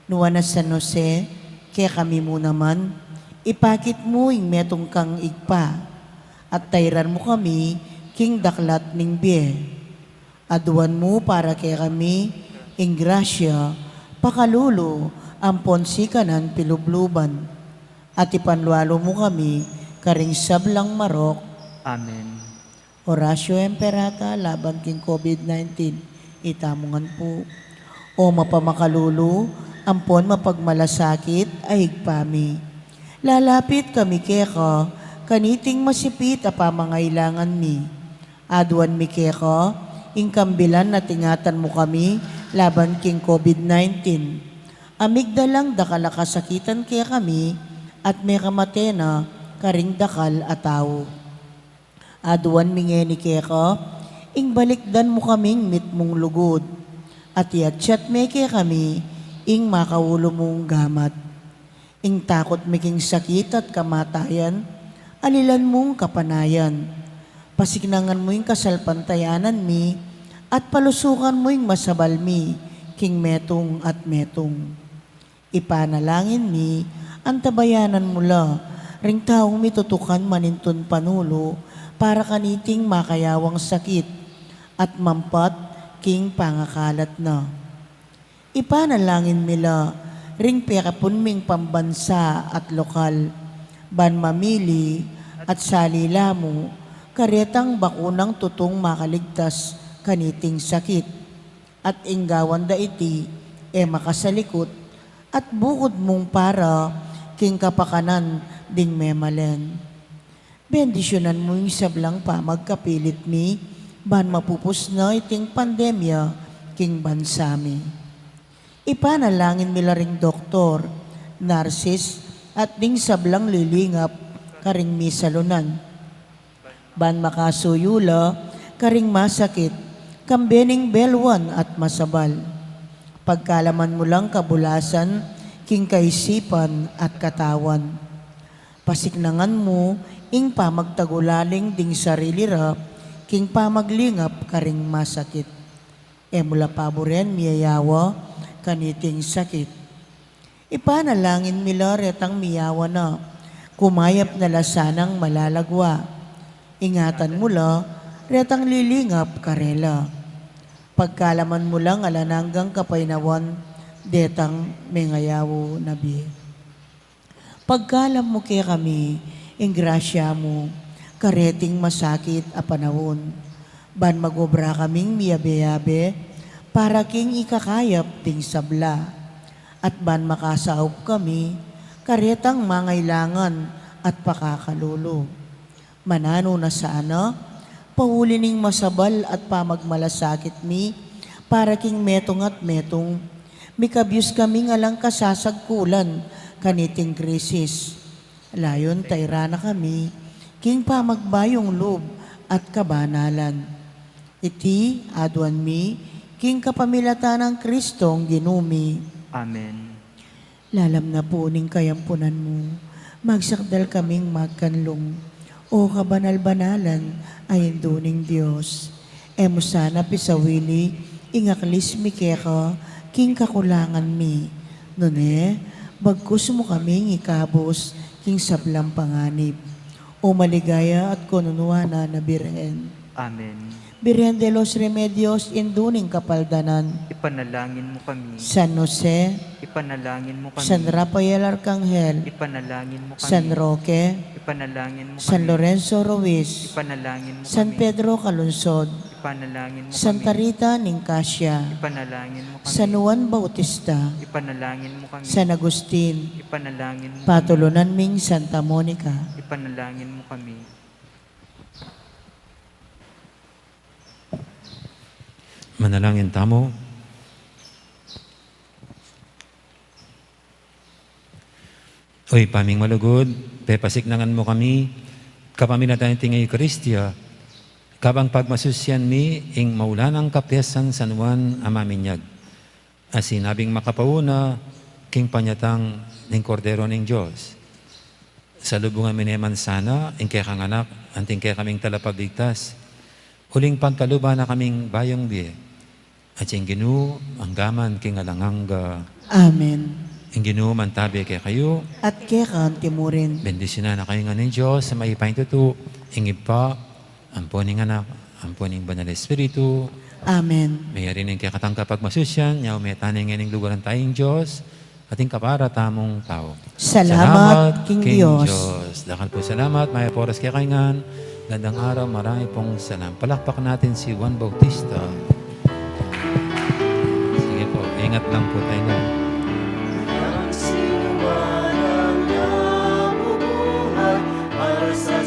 Nuan a San Jose, Kekami mu naman, ipakit mu ing metung kang Ibpa, at tairan mu kami king daklat ning bie. Aduan mu para kekami ing grasya, pakalulu, ampon sikanan pilubluban. At ipanlualu mu kami karing sablang marok. Amen. Oratio Imperata laban king COVID nineteen, itamu ngan pu. O mapamakalulu, ampon mapagmalasakit a Ibpa mi. Lalapit kami keka, kaniting masipit a pamangailangan mi. Aduan mi keka, ing kambilan at ingatan mu kami laban king COVID nineteen. Amigdalang dakal a kasakitan kekami, at mekamate na karing dakal a tau. Aduan mi ngeni keka, ing balikdan mu kaming mitmung lugud, at iatsat me kekami, ing makaulu mung gamat. Ing takut mi king sakit at kamatayan, alilan mung kapanayan. Pasiknangan mu ing kasalpantayanan mi, at palusukan mu ing masabal mi, king metung at metung. Ipanalangin mi, antabayanan mu la, ring taung mitutukan manintun panulu, para kaniting makayawang sakit, at mampat king pangakalat na. Ipanalangin mi la, ring pekapun ming pambansa at lokal, ban mamili at salila mu, karetang bakunang tutung makaligtas kaniting sakit. At ing gawan da iti, e makasalikut, at bukud mung para king kapakanan ding memalen. Bendisyunan mu ing sablang pamagkapilit mi, ban mapupus na iting pandemya king bansa mi. Ipanalangin mi la ring doktor, narsis, at ding sablang lilingap karing misalunan. Ban makasuyu la karing masakit, kambe ning belwan at masabal. Pagkalaman mu lang kabulasan, king kaisipan at katawan. Pasiknangan mu ing pamagtagulaling ding sarili ra, king pamaglingap karing masakit. E mu la paburen miyayawa kaniting sakit. Ipanalangin mi la retang miyawa na, kumayap na la sanang malalagwa. Ingatan mu la retang lilingap karela. Pagkalaman mu lang alang anggang kapaynawan detang mengayaw na bie. Pagkalam mu kekami ing grasya mu, kareting masakit a panaun, ban mag-obra kaming miyabe-yabe para king ikakayap ding sabla, at ban makasaup kami karetang mangailangan at pakakalulu. Mananu na sana, pauli ning masabal at pamagmalasakit mi, para king metung at metung, mikabyus kaming alang kasasagkulan kaniting krisis. Layun tairan na kami king pamagbayung lub at kabanalan. Iti aduan mi king kapamilatan nang Kristong Ginu mi. Amen. Lalam na pu ning kayampunan mu, magsakdal kaming magkanlung, O kabanal-banalan a Indu ning Dios. E mu sana pisawili ing aklis mi keka king kakulangan mi, nune bagkus mu kaming ikabus king sablang panganib. O maligaya at konunuanan a Birhen. Amen. Birhen de los Remedios, Indu ning Kapaldanan. Ipanalangin mu kami. San Jose. Ipanalangin mu kami. San Rafael Arcangel. Ipanalangin mu kami. San Roque. Ipanalangin mu kami. San Lorenzo Ruiz. Ipanalangin mu kami. San Pedro Calungsod. Ipanalangin mu kami. Santa Rita ning Cascia. Ipanalangin mu kami. San Juan Bautista. Ipanalangin mu kami. San Agustin. Ipanalangin mu kami. Patulunan ming Santa Monica. Ipanalangin mu kami. Manalangin tamu. O Ibpa ming malugud, pepasiknangan mu kami kapamilatan ning Eukaristia, kabang pagmasusyan mi ing maulan a kapiyasan San Juan a Maminyag, a sinabing makapauna king panyatang ning Kordero ning Dios. Salubungan mi ne man sana ing kekang anak anting kekaming Talapagligtas, uling pagkaluban na kaming bayung bie, at sing Ginu anggaman king alang angga. Amen. Ing Ginu mantabi kekayu. At keka antimurin. Bendisyunan na kayu ngan ning Dios a mayupayang tutu, ing Ibpa, ampo ning Anak, ampo ning Banal a Espiritu. Amen. Mayari ning kekatang kapagmasusyan, nyau me tane ngeni king lugaran taya ing Dios, at ing kapara tamung tau. Salamat king Dios. Dakal pung salamat, mayap a oras kekayu ngan. Gandang araw, marami pung salam. Palakpak natin si Juan Bautista. Sige po, ingat lang po tayo na. Ang sinuman ang nabubuhay para sa